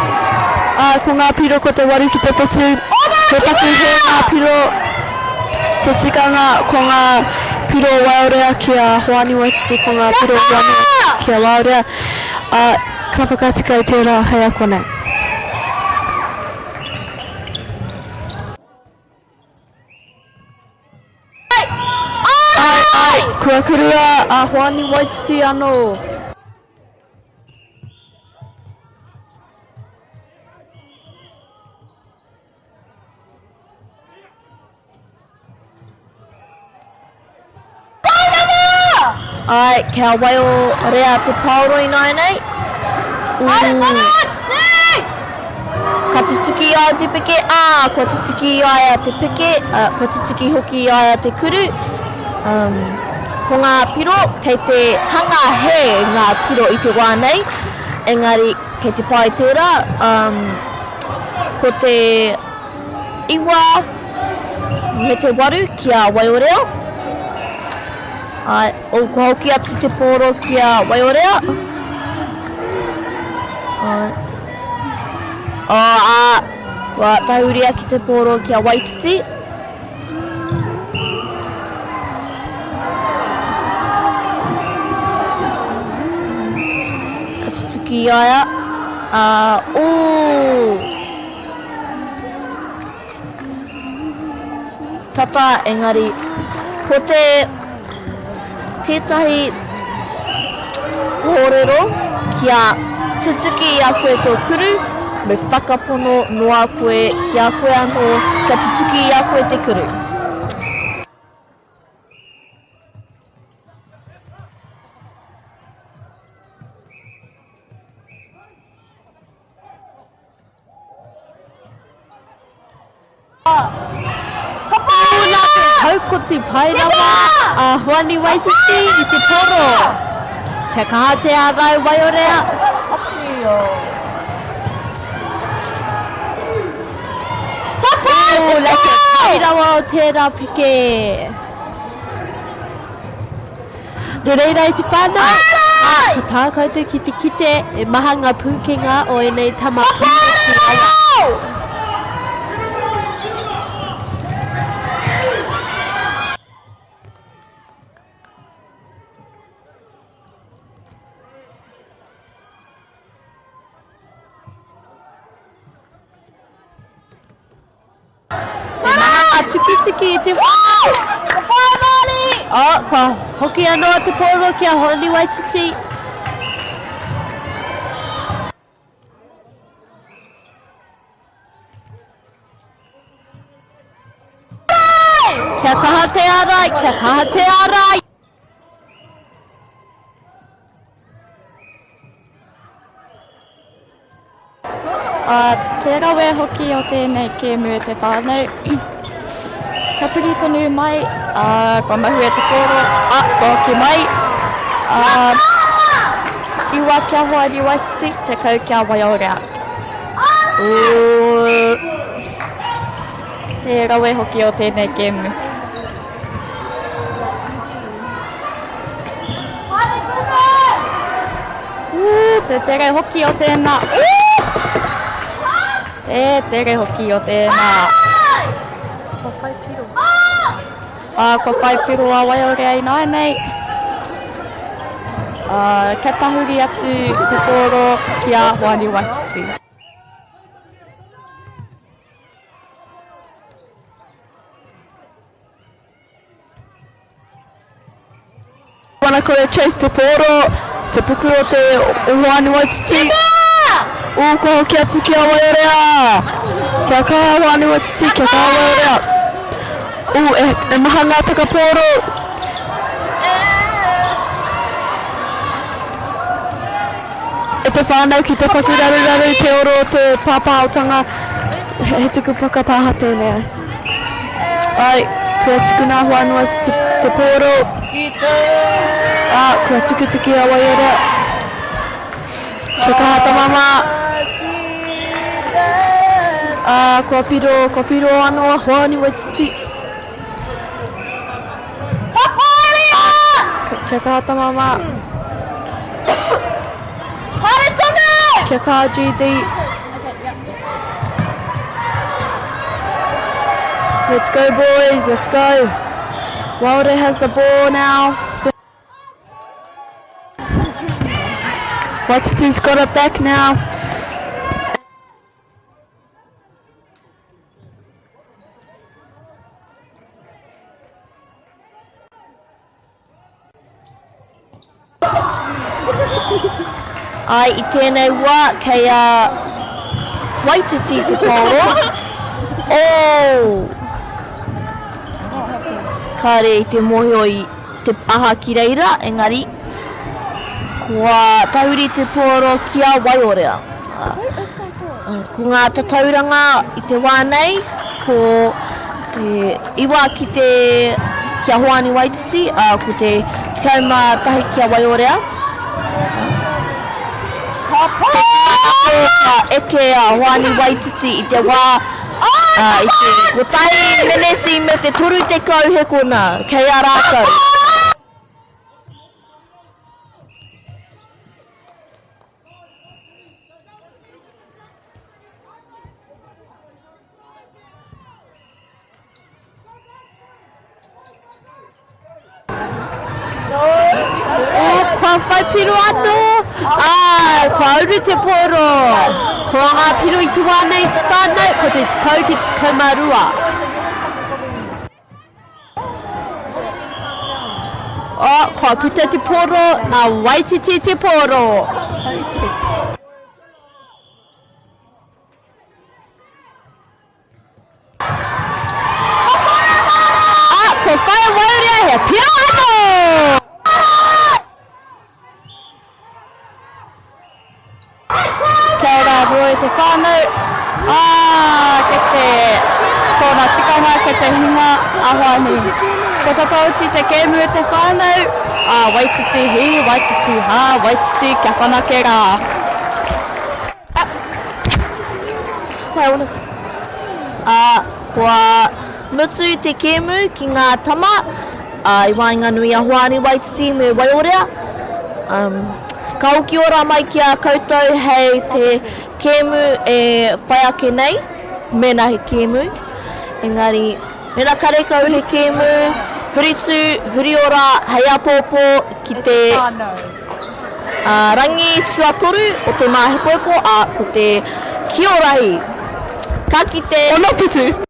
Ā, ko ngā piro ko te waru ki te whetū, he paku hē ngā piro, te tikanga ko ngā piro waorea ki a Hoani Waititi, ko ngā piro Hoani Waititi ki a Waorea. Ā, ka whakatika i tērā hei a konei. Āe, āe, kua kurua a Hoani Waititi anō. Āe, kia waiorea te paoro ināianei. Ū. Ka tutuki i a ia te peke, ā, kua tutuki i a ia te peke, ā, kua tutuki hoki i a ia te kuru. Um, ko ngā piro, kei te hanga hē ngā piro i te wā nei, engari kei te pai tērā. Um, ko te iwa me te waru ki a Waiorea. Ai, o, kua hoki atu te pōro ki a Waiorea. Ai. O, a, kua tahuria ki te pōro ki a Waititi. Ka tutuki i a ia. A, o! Tata, engari, ko te, tētahi kōrero kia tutuki i a koe tō kuru, me whakapono noa koe ki a koe anō kia tutuki i a koe te kuru. Nā te haukoti pai rawa a Hoani Waititi i te poro. Kia kaha te ārai waiorea. Ū, nā te pai rawa o tērā peke. Nō reira e te whānau, ā, ko tā koutou ki te kite, e maha ngā pūkenga o ēnei tama pūmeti rawa. He maha ngā tukituki i te whānau. Ka whai Māori! Oh, kua hoki anō te pōro ki a Honi Waititi. Kia kaha te ārai, kia kaha te ārai! Ā, te rawe hoki o tēnei kēmu e te whānau. Ka piri tonu mai, ā, kua mahue te kōro, ā, kua hoki mai. Ā, iwa kia Hoani Waititi, 10 kia Waiaorea. Ū, te rawe hoki o tēnei kēmu. Ū, te tere hoki o tēnā. Ū! Te tere hoki o tēnā. Kua whai piro. Ā, kua whai piro a Waiorea ināianei. Ā, kia tahuri atu te pōro ki a Hoani Waititi. Wana kore chase te pōro, te puku o te Hoani Waititi. Ū, kua hoki atu ki a Waiorea. Kia kaha Hoani Waititi, kia kaha Waiorea. Ū, e, e maha ngā takapōro. E te whānau ki te paku raruraru te oro o te pāpāotanga, he tuku whakapāha tēnei. Ai, kua tukuna hoa noa te, te pōro. Ā, kua tukituki a Waiora. Kia kaha ta mama. Ā, kua piro, kua piro anō a Hoani Waititi. Kia kaha ta mama. Haere tonu! Kia kaha GD. Let's go boys, let's go. Wilder has the ball now. So Waititi's got it back now. Ai, i tēnei wā, kei a Waititi te pōro. Oh! Kāre i te mōhio i te aha ki reira, engari, kua tahuri te pōro ki a Waiorea. ko ngā tatauranga i te wā nei, ko te iwa ki te ki a Hoani Waititi, ā, ko te 11 ki a Waiorea. Ka pai! Ka eke a Hoani Waititi i te wā ā, i te kotahi meneti me te 30 hekona kei a rātou. Oh, kua whai piro anō. Ā, kua uru te pōro. Ko ngā piro i te wā nei te whānau, ko te 10 ki te 12. Oh, kua puta te pōro, nā Waititi te pōro. Ah, ko Whaea Wairea he piro anō! Kia ora anō e te whānau. Ā, kei te, tōna tikanga kei te hinga a Hoani. Ko Tataoti te kēmu e te whānau, ā, Waititi hī, Waititi hā, Waititi kia whanake rā. Ā, kua mutu te kēmu ki ngā tama, ā, i waenganui a Hoani Waititi me Waiorea. Um, ka hoki ora mai ki a koutou hei te kēmu e whai ake nei, mēnā he kēmu. Engari, mēnā karekau he kēmu, huri tū, huri ora, hei āpōpō ki te rangi tuatoru o te māhepoepo, ā, ko te Kiorahi. Ka kite. Onowhitu.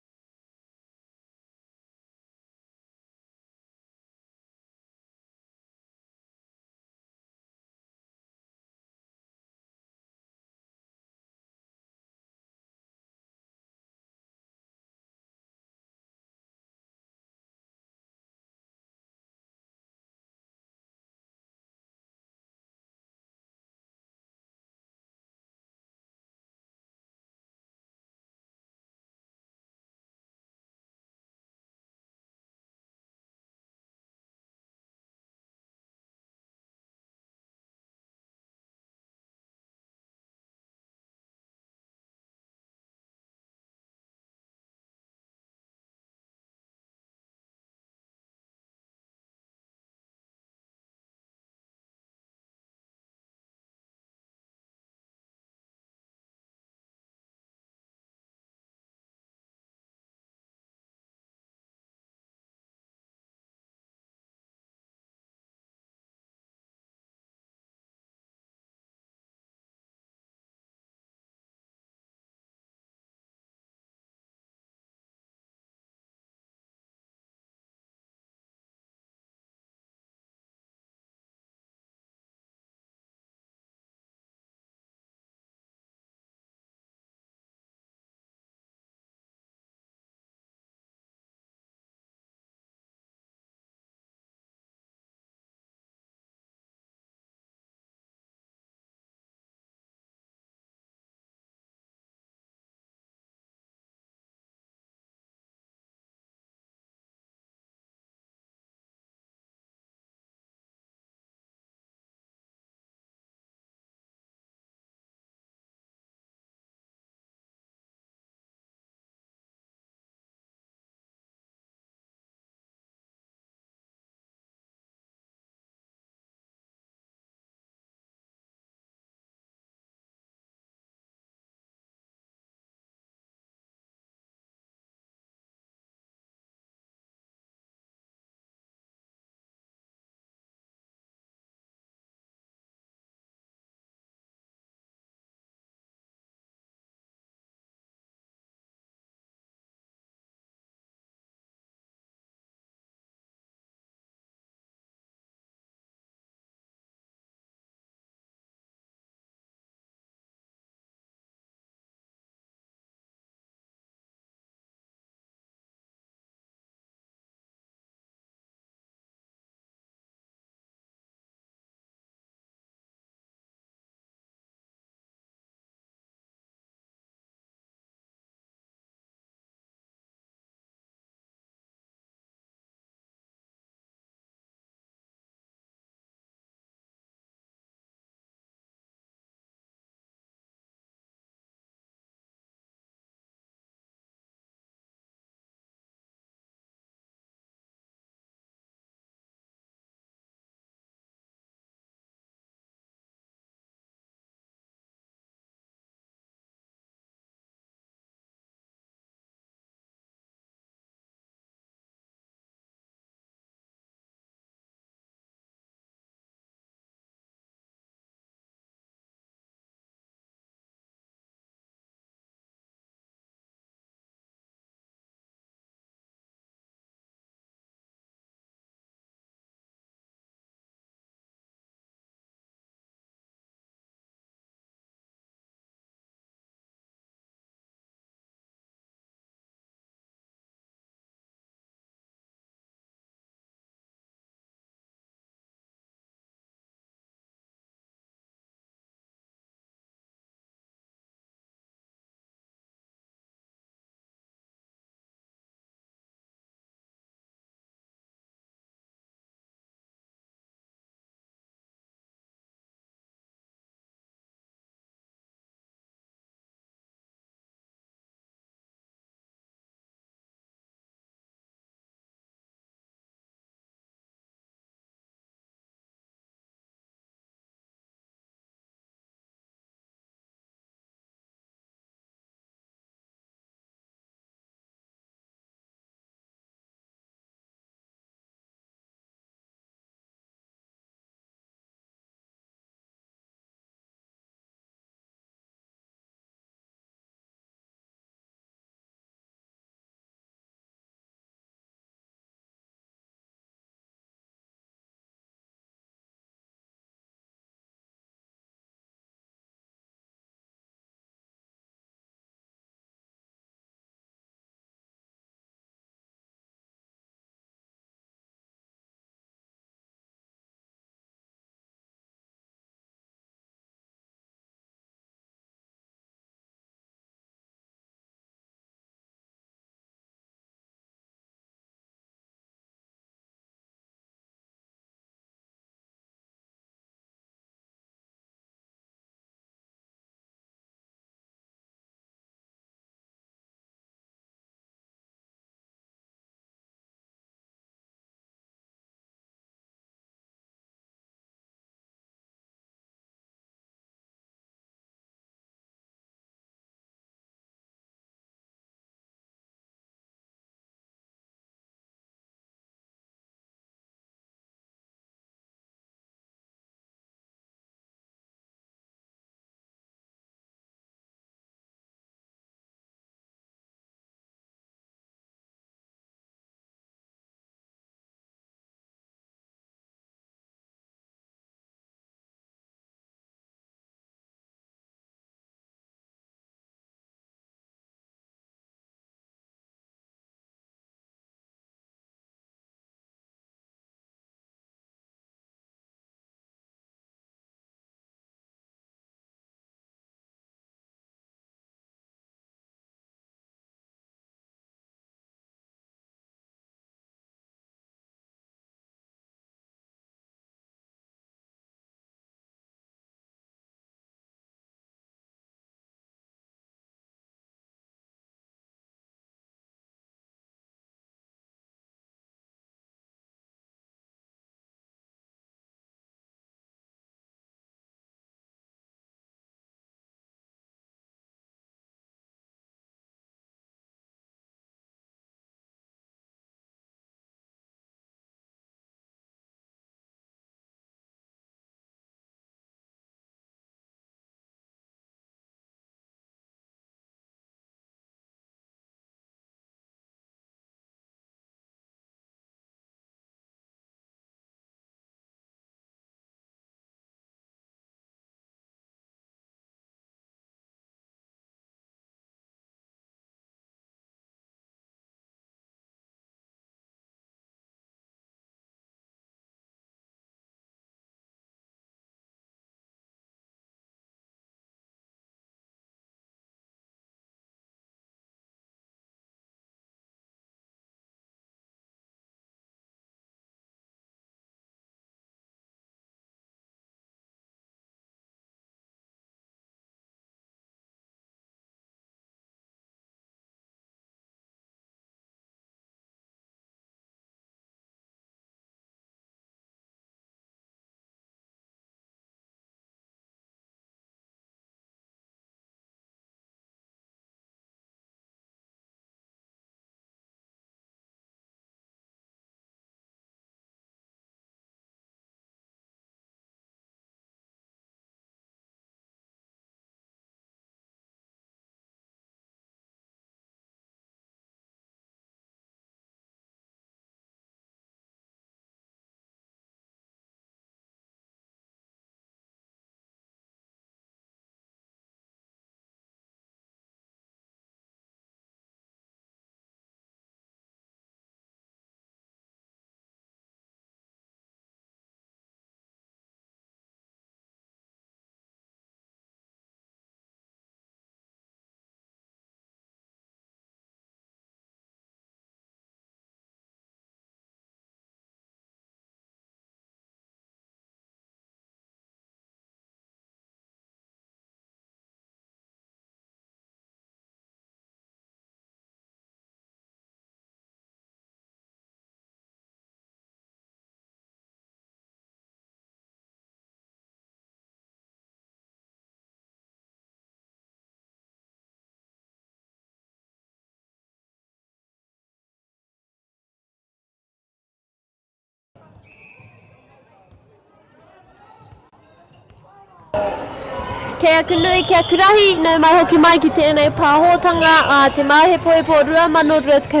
Kei aku nui, kei aku rahi, nau mai hoki mai ki tēnei pāhōtanga a Te Māhepohepo 2026.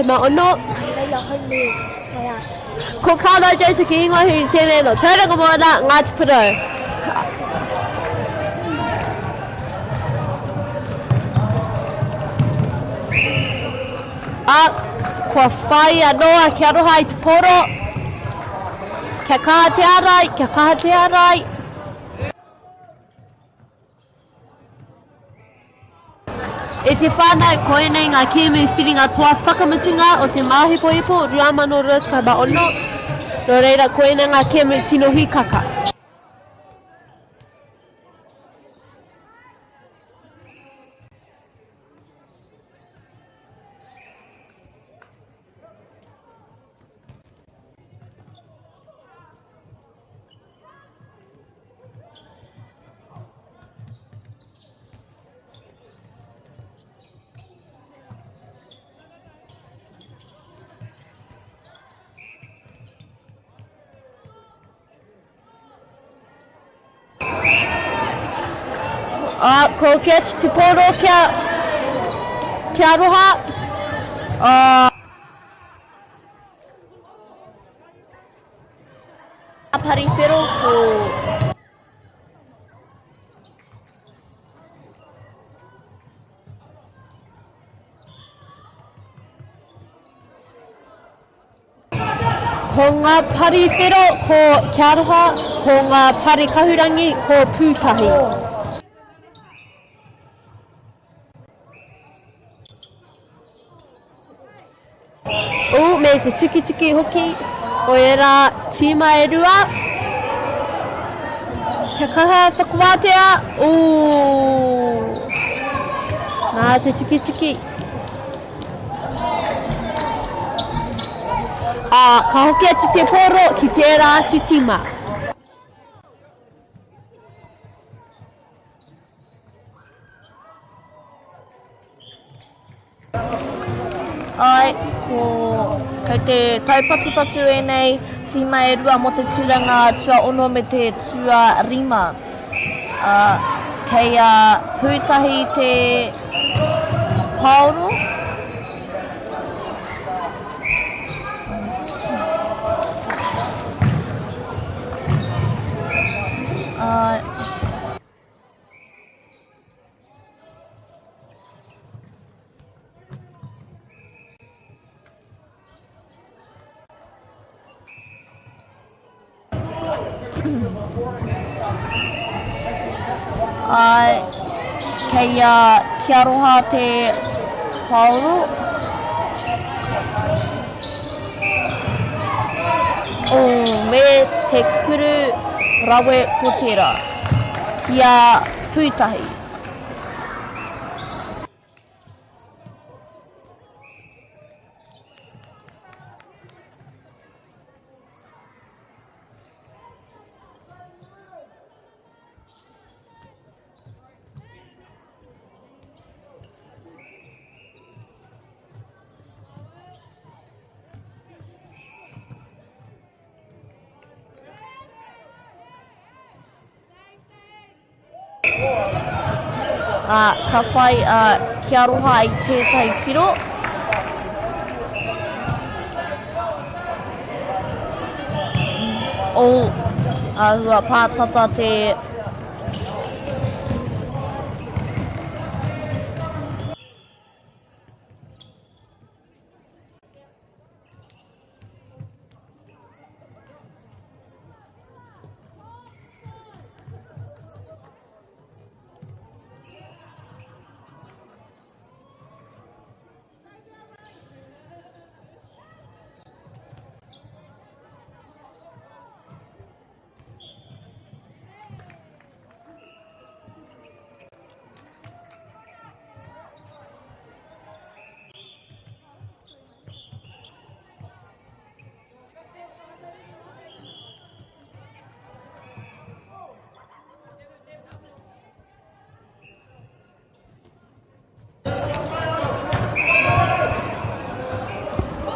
Ko Carlo Joseph ki ingoa huri tēnei no Tauranga Moana, Ngāti Porou. Ā, kua whai anō a Kia Aroha i te poro. Kia kaha te ārai, kia kaha te ārai. E te whānau, koinei ngā kēmu whiringa toa whakamutunga o te Māhepohepo 2026. Nō reira, koinei ngā kēmu tino hīkaka. Ā, ko Catch te pōro kia, kia aroha. Ā. Pariwhero ko. Ko ngā pari whero ko Kia Aroha, ko ngā pari kahurangi ko Pūtahi. Ū, me te tukituki hoki o ērā tīma e rua. Kia kaha whakawātea, ū, nā te tukituki. Ā, ka hoki atu te pōro ki tērā atu tīma. Āe, ko, kei te taupatupatu ēnei tīma e rua mō te tūranga tuaono me te tuarima. Ā, kei a Pūtahi te paoro. Ā, Āe, kei a Kia Aroha te paoro. Oh, me te kuru rawe ko tērā. Ki a Pūtahi. Ā, ka whai a Kia Aroha i tētahi piro. Oh, āhua pātata te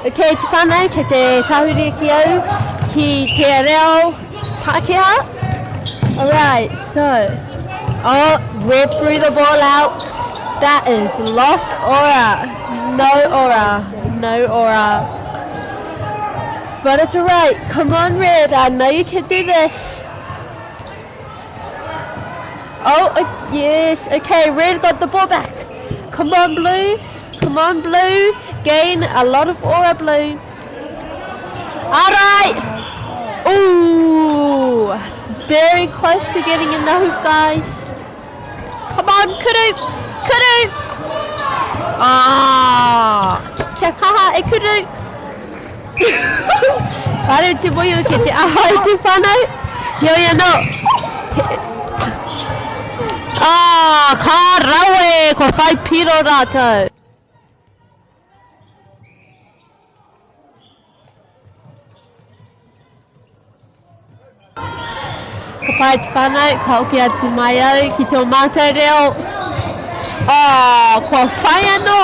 Ok, te whānau, kei te tahuri ki au ki te reo Pākehā. Alright, so... Oh, red threw the ball out. That is lost aura. No aura. No aura. But it's alright. Come on, Red. I know you can do this. Oh, uh, yes. Okay, Red got the ball back. Come on, Blue. Come on, Blue. Gain a lot of aura, Blue. All right. Ooh, very close to getting in the hoop, guys. Come on, Kuru. Kuru. Ah, kia kaha e Kuru. Kāre te moio ki te aha i te whānau. Heoi anō. Ah, ka rawe, kua whai piro rātou. Ka pai te whānau, ka hoki atu mai au ki tō mātou reo. Oh, kua whai anō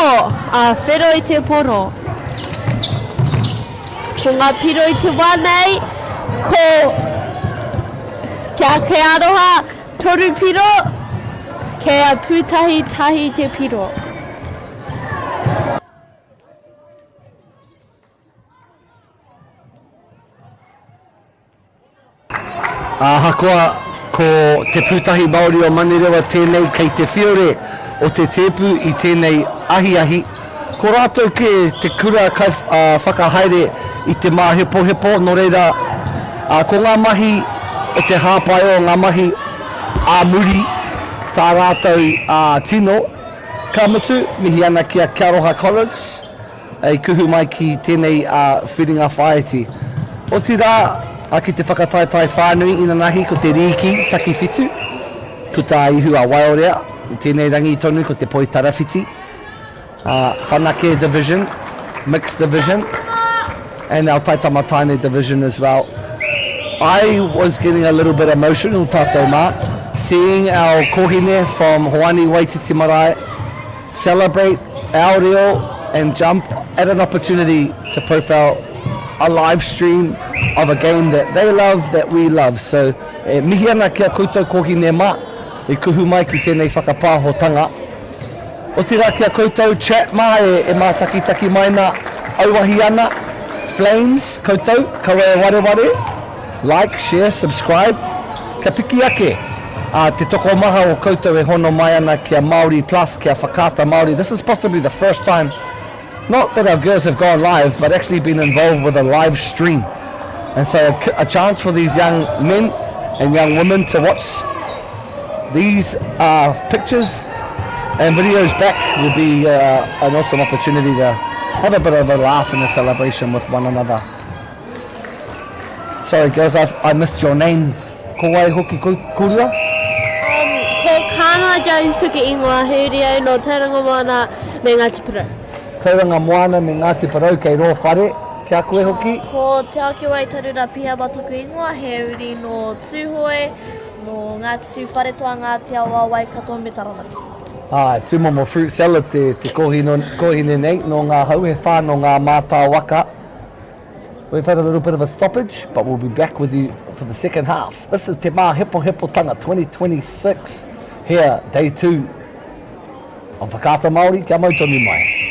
a Whero i te poro. Ko ngā piro i te wā nei, ko kia ke aroha toru piro, kei a pūtahi tahi te piro. Ahakoa ko Te Pūtahi Māori o Manurewa tēnei kei te whiore o te tēpu i tēnei ahiahi, ko rātou kē te kura kai whakahaere i te māhepohepo, nō reira, ko ngā mahi o te hāpai o ngā mahi ā muri tā rātou tino, ka mutu, mihi ana ki a Kia Aroha College. I kuhu mai ki tēnei whiringa whāiti. Otirā, ki te whakataetae whānui inanahi ko te rīki takiwhitu, puta a Ihu a Waiorea, i tēnei rangi tonu ko te poitarawhiti, Whanake division, mixed division, and our Taitama Tāne division as well. I was getting a little bit emotional tātou mā, seeing our kōhine from Hoani Waititi Marae, Celebrate our reo and jump at an opportunity to profile a live stream of a game that they love, that we love. So, e mihi ana ki a koutou kōhine mā i kuhu mai ki tēnei whakapāhotanga. Otirā ki a koutou chat mā e, e mātakitaki mai nā, auahi ana, flames, koutou, kaua e wareware, like, share, subscribe, kia piki ake. Ā, te tokomaha o koutou e hono mai ana ki a Māori Plus, ki a Whakaata Māori, this is possibly the first time, not that our girls have gone live, but actually been involved with a live stream. And so a, a chance for these young men and young women to watch these uh, pictures and videos back will be uh, an awesome opportunity to have a bit of a laugh and a celebration with one another. Sorry girls, I've, I missed your names. Ko wai hoki kōrua? Um, ko Kānoa Jones toku ingoa, he uri au nō Tauranga Moana me Ngāti Porou. Tauranga Moana me Ngāti Porou kei rō whare. Ki a koe hoki? Ko Te Akiwai Tarura Pihama toku ingoa, he uri nō Tūhoe, nō Ngāti Tūwharetoa, Ngāti Awa, Waikato me Taranaki. Āe, tūmomo fruit salad te, te kōhino, kōhine nei, nō ngā hau, he whā nō ngā mātā waka. We've had a little bit of a stoppage, but we'll be back with you for the second half. This is Te Māhepohepotanga 2026 here, day two of Whakaata Māori. Kia mau tonu mai.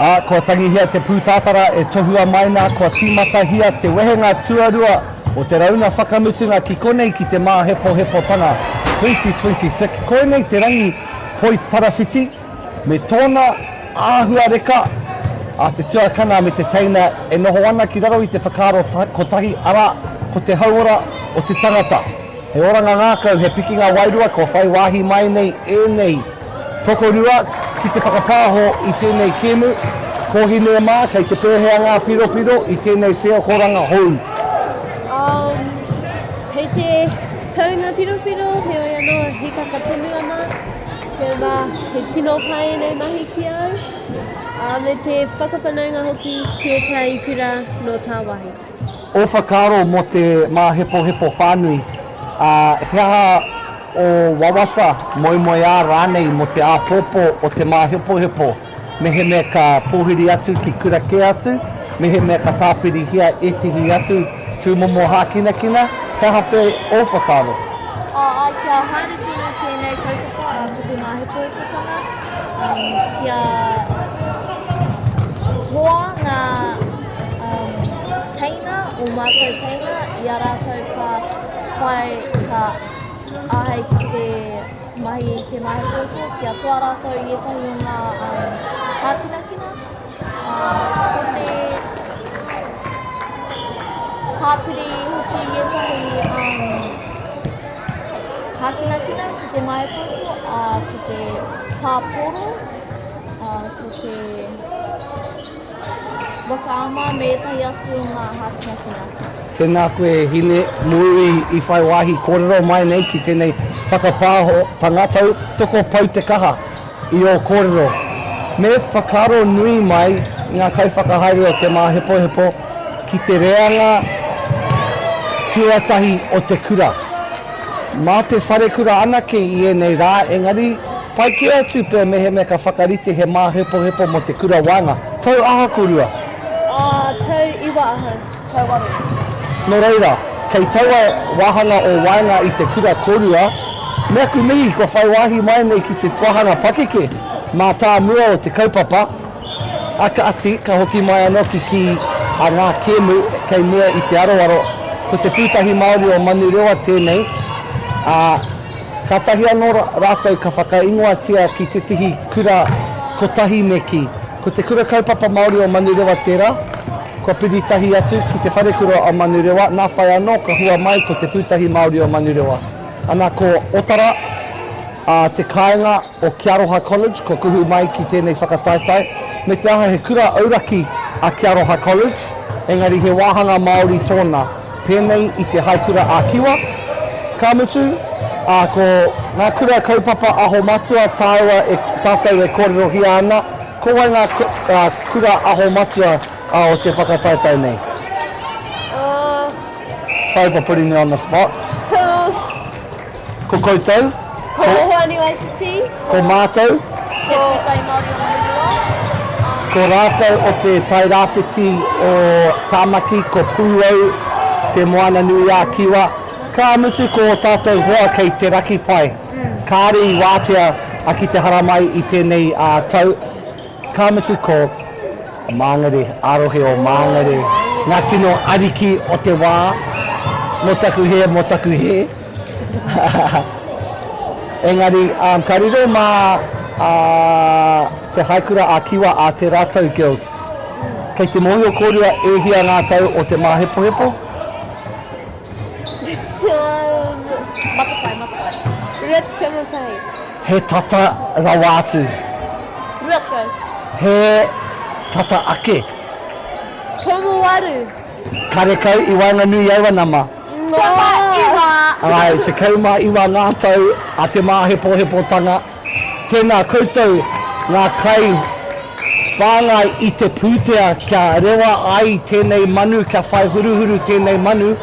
Ā, kua tangihia te pūtātara e tohua mai nā, kua tīmatahia te wehenga tuarua o te rauna whakamutunga ki konei ki te māhepohepotanga 2026. Koinei te rangi poi tarawhiti me tōna āhuareka a te tuakana me te teina e noho ana ki raro i te whakaaro kotahi, arā, ko te hauora o te tangata. He oranga ngākau, he pikinga wairua kua whai wāhi mai nei ēnei tokorua ki te whakapāho i tēnei kēmu. Kōhine mā, kei te pēhea ngā piropiro i tēnei wheakoranga hou? Um, kei te tau ngā piropiro, heoi anō, hikaka tonu ana. Kia mā, he tino pai ēnei mahi ki au, ā, me te whakawhanaunga hoki ki ētahi kura nō tāwāhi. Ō whakaaro mō te māhepohepo whānui, ā, he aha ō wawata, moemoeā rānei mō te āpōpō o te māhepohepo, mehemea ka pōhiri atu ki kura kē atu, mehemea ka tāpirihia ētehi atu tūmomo hākinakina, he aha pea ō whakaaro? Ā, āe, kia haere tonu tēnei kaupapa, ā, ko te māhepohepotanga, kia toa ngā um, teina, o mātou teina, i a rātou ka whai, ka āhei ki te mahi i te mahi kōkō, kia toa rātou i ētahi o ngā um, hākinakina. Uh, ko te tāpiri hoki i ētahi um, hākinakina ki te mahi kōkō, uh, ki te pāporo, uh, ko te Waka ama me ētahi atu o ngā hākinakina. Tēnā koe e Hine, mōu i whai wāhi kōrero mai nei ki tēnei whakapāhotanga tau toko pau te kaha i ō kōrero. Me whakaaro nui mai ngā kaiwhakahaere o Te Māhepohepo ki te reanga tuatahi o te kura. Mā te wharekura anake i ēnei rā, engari pai kē atu pea mehemea ka whakarite he māhepohepo mō te kura waenga. Tau aha korua? Ā, tau iwa ahau. Tau waru. Nō reira, kei taua wāhanga o waenga i te kura korua, me aku mihi kua whai wāhi mai nei ki te wāhanga pakeke mātāmua o te kaupapa, A kāti, ka hoki mai anō ki kī a ngā kēmu kei mua i te aroaro, ko te Pūtahi Māori o Manurewa tēnei, ā, kātahi anō rātou ka whakaingoatia ki tētehi kura kotahi me kī. Ko te Kura Kaupapa Māori o Manurewa tērā, kua piri tahi atu ki te Wharekura o Manurewa, nā whai anō ka hua mai ko te Pūtahi Māori o Manurewa. Ana ko Otara, ā, te kāinga o Kia Aroha College kua kuhu mai ki tēnei whakataetae, me te aha he kura auraki a Kia Aroha College, engari he wāhanga Māori tōna, pēnei i te Haikura ā-Kiwa. Ka mutu, ā, ko ngā kura kaupapa aho matua tāua e, tātou e kōrerohia ana, ko wai ngā kura aho matua o te whakataetae nei? Sorry for putting you on the spot. Ko koutou. Ko Hoani Waititi. Ko mātou. Te Pūtahi Māori o Manurewa. Ko rātou o te Tai Rāwhiti o Tāmaki, ko Pūau, Te Moana-nui-ā-Kiwa. Ka mutu ko ō tātou hoa kei te raki pai. Kāre i wātea ki te haramai i tēnei tau. Ka mutu ko Māngere, ā-rohe o Māngere, ngā tino ariki o te wā, mō taku hē, mō taku hē. Engari, um, ka riro mā uh, te Haikura a Kiwa a Te Rātau Girls. Kei te mōhio kōrua e hia ngā tau o te māhepohepo? Um, matapae, matapae. 21. He tata rawa atu. 20. He tata ake. 18. Karekau i waenganui i aua nama. 19. Āe, 19 ngā tau a te māhepohepotanga. Tēnā koutou ngā kai whāngai i te pūtea kia rewa ai tēnei manu, kia whai huruhuru tēnei manu,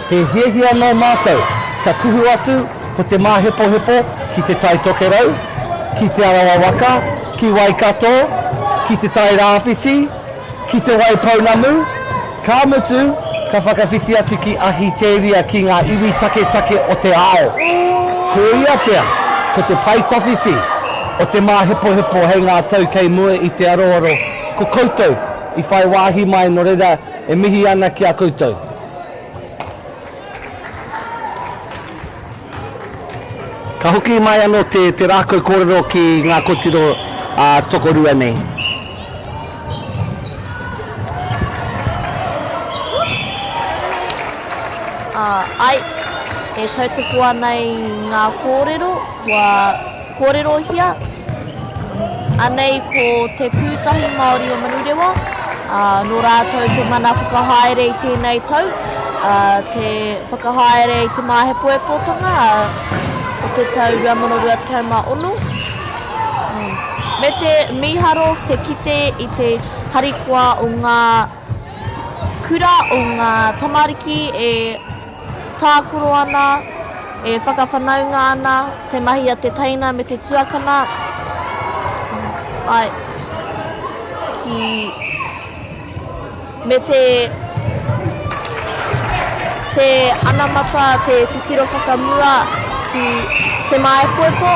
he hiahia nō mātou kia kuhu atu ko te māhepohepo ki Te Tai Tokerau, ki Te Arawa waka, ki Waikato, ki Te Tai Rāwhiti, ki Te Waipounamu, ka mutu, ka whakawhiti atu ki Ahiteria ki ngā iwi taketake o te ao. Ko ia pea, ko te pae tawhiti o te māhepohepo hei ngā tau kei mua i te aroaro, ko koutou i whai wāhi mai nō reira e mihi ana ki a koutou. Ka hoki mai anō te, te rākau kōrero ki ngā kotiro a tokorua nei. Uh, ai. E tautoko ana i ngā kōrero kua kōrerohia. Anei ko Te Pūtahi Māori o Manurewa, ā, nō rātou te mana whakahaere i tēnei tau, ā, te whakahaere i te māhepoepotanga o te tau 2026. Me te mīharo te kite i te harikoa o ngā kura, o ngā tamariki e tākaro ana, e whakawhanaunga ana te mahi a te teina me te tuakana, ai, ki, me te, te anamata, te titiro whakamua ki te māepoepo,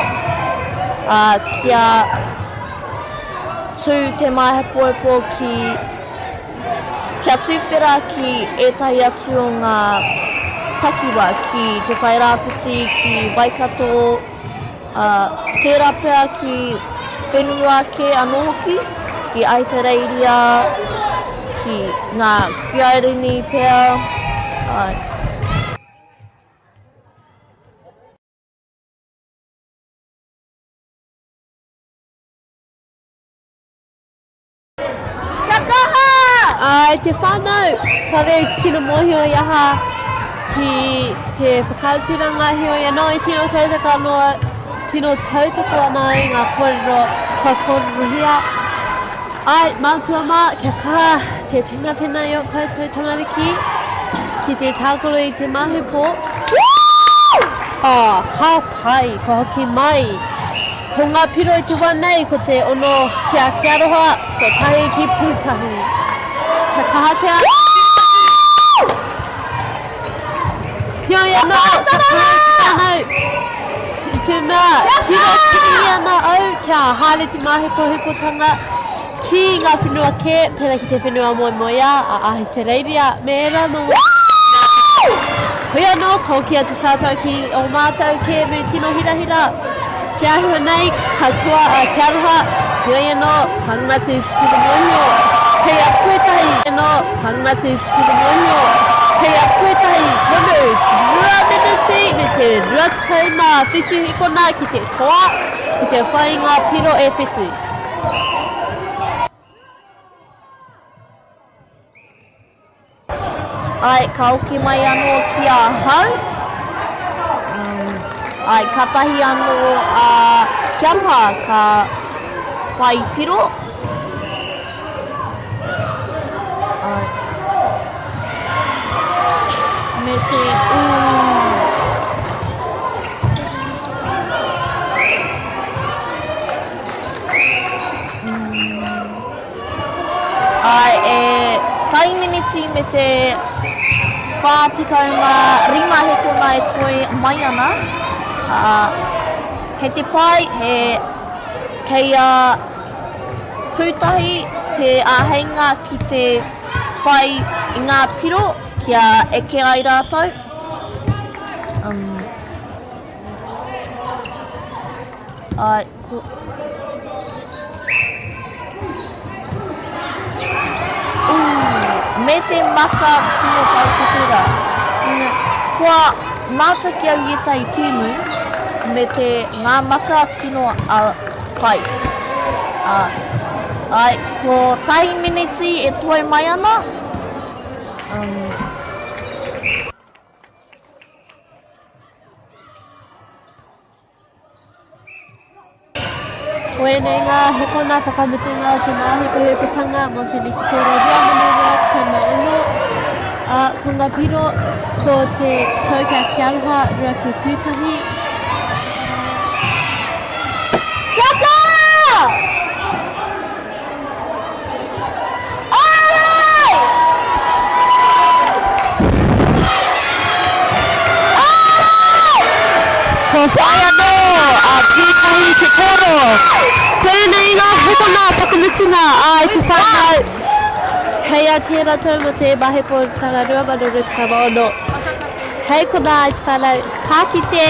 ā, kia tū te māepoepo ki Kia tuwhera ki ētahi atu o ngā takiwā, ki Te Tai Rāwhiti, ki Waikato, ā, tērā pea ki whenua kē anō hoki, ki Ahitereiria, ki ngā Kuki Airini pea, āe. Kia kaha! Ai te whanau, kare i te tino mōhio i aha ki te whakaaturanga heoi anō i tino tautoko anō, tino tautoko ana i ngā kōrero kua kōrerohia. Ai, mātua mā, kia kaha te penapena i o koutou tamariki ki te tākaro i te māhupō. Oh, ka pai, kua hoki mai. Ko ngā piro i te wā nei, ko te ono ki a Te Aroha, ko tahi ki Pūtahi. Kia kaha te Aroha ki Pūtahi! Heoi anō, ka kaha te whānau. I te mea, tino kimi ana au kia haere te māhekohekotanga ki ngā whenua kē, pērā ki te whenua moemoeā, a Ahitereiria, me ērā momo Hoi anō, ka hoki atu tātou ki ō mātou kēmu tino hirahira. Te āhua nei, ka toa a Te Aroha, heoi anō, ka runga atu ki te mōhio, kei a koe tahi anō, ka runga atu ki te mōhio, kei a koe tahi tonu, 2 miniti me te 27 hikona ki te toa, ki te whai i ngā piro e whitu. Āe, ka hoki mai anō ki ahau. Āe, kātahi anō a Kiaroha ka whai piro. Āe. Me te ū. Āe, e tahi miniti me te 45 hekona e toe mai ana. Ā, kei te pai, he, kei a Pūtahi te āheinga ki te whai i ngā piro kia eke ai rātou. Um, āe, ko... Ooh, me te maka tino tautoko rā. Kua mātaki au i ētahi kēmu me te ngā maka tino a pai. Ā, āe, ko tahi miniti e toe mai ana. Um, Ko ēnei ngā hekona whakamutunga o te māhekohekotanga mō te Netipōro 2026, ā, ko ngā piro ko te 10 kia Te Aroha, 2 ki Pūtahi. Kia kaha! Ārai! Ārai! Ko whai anō a Pūtahi Te Koro. Tēnei ngā hokona whakamutunga a i te whānau. Hei a tērā tau mō te Mahepotanga 2026. Hei konā i te whānau, ka kite!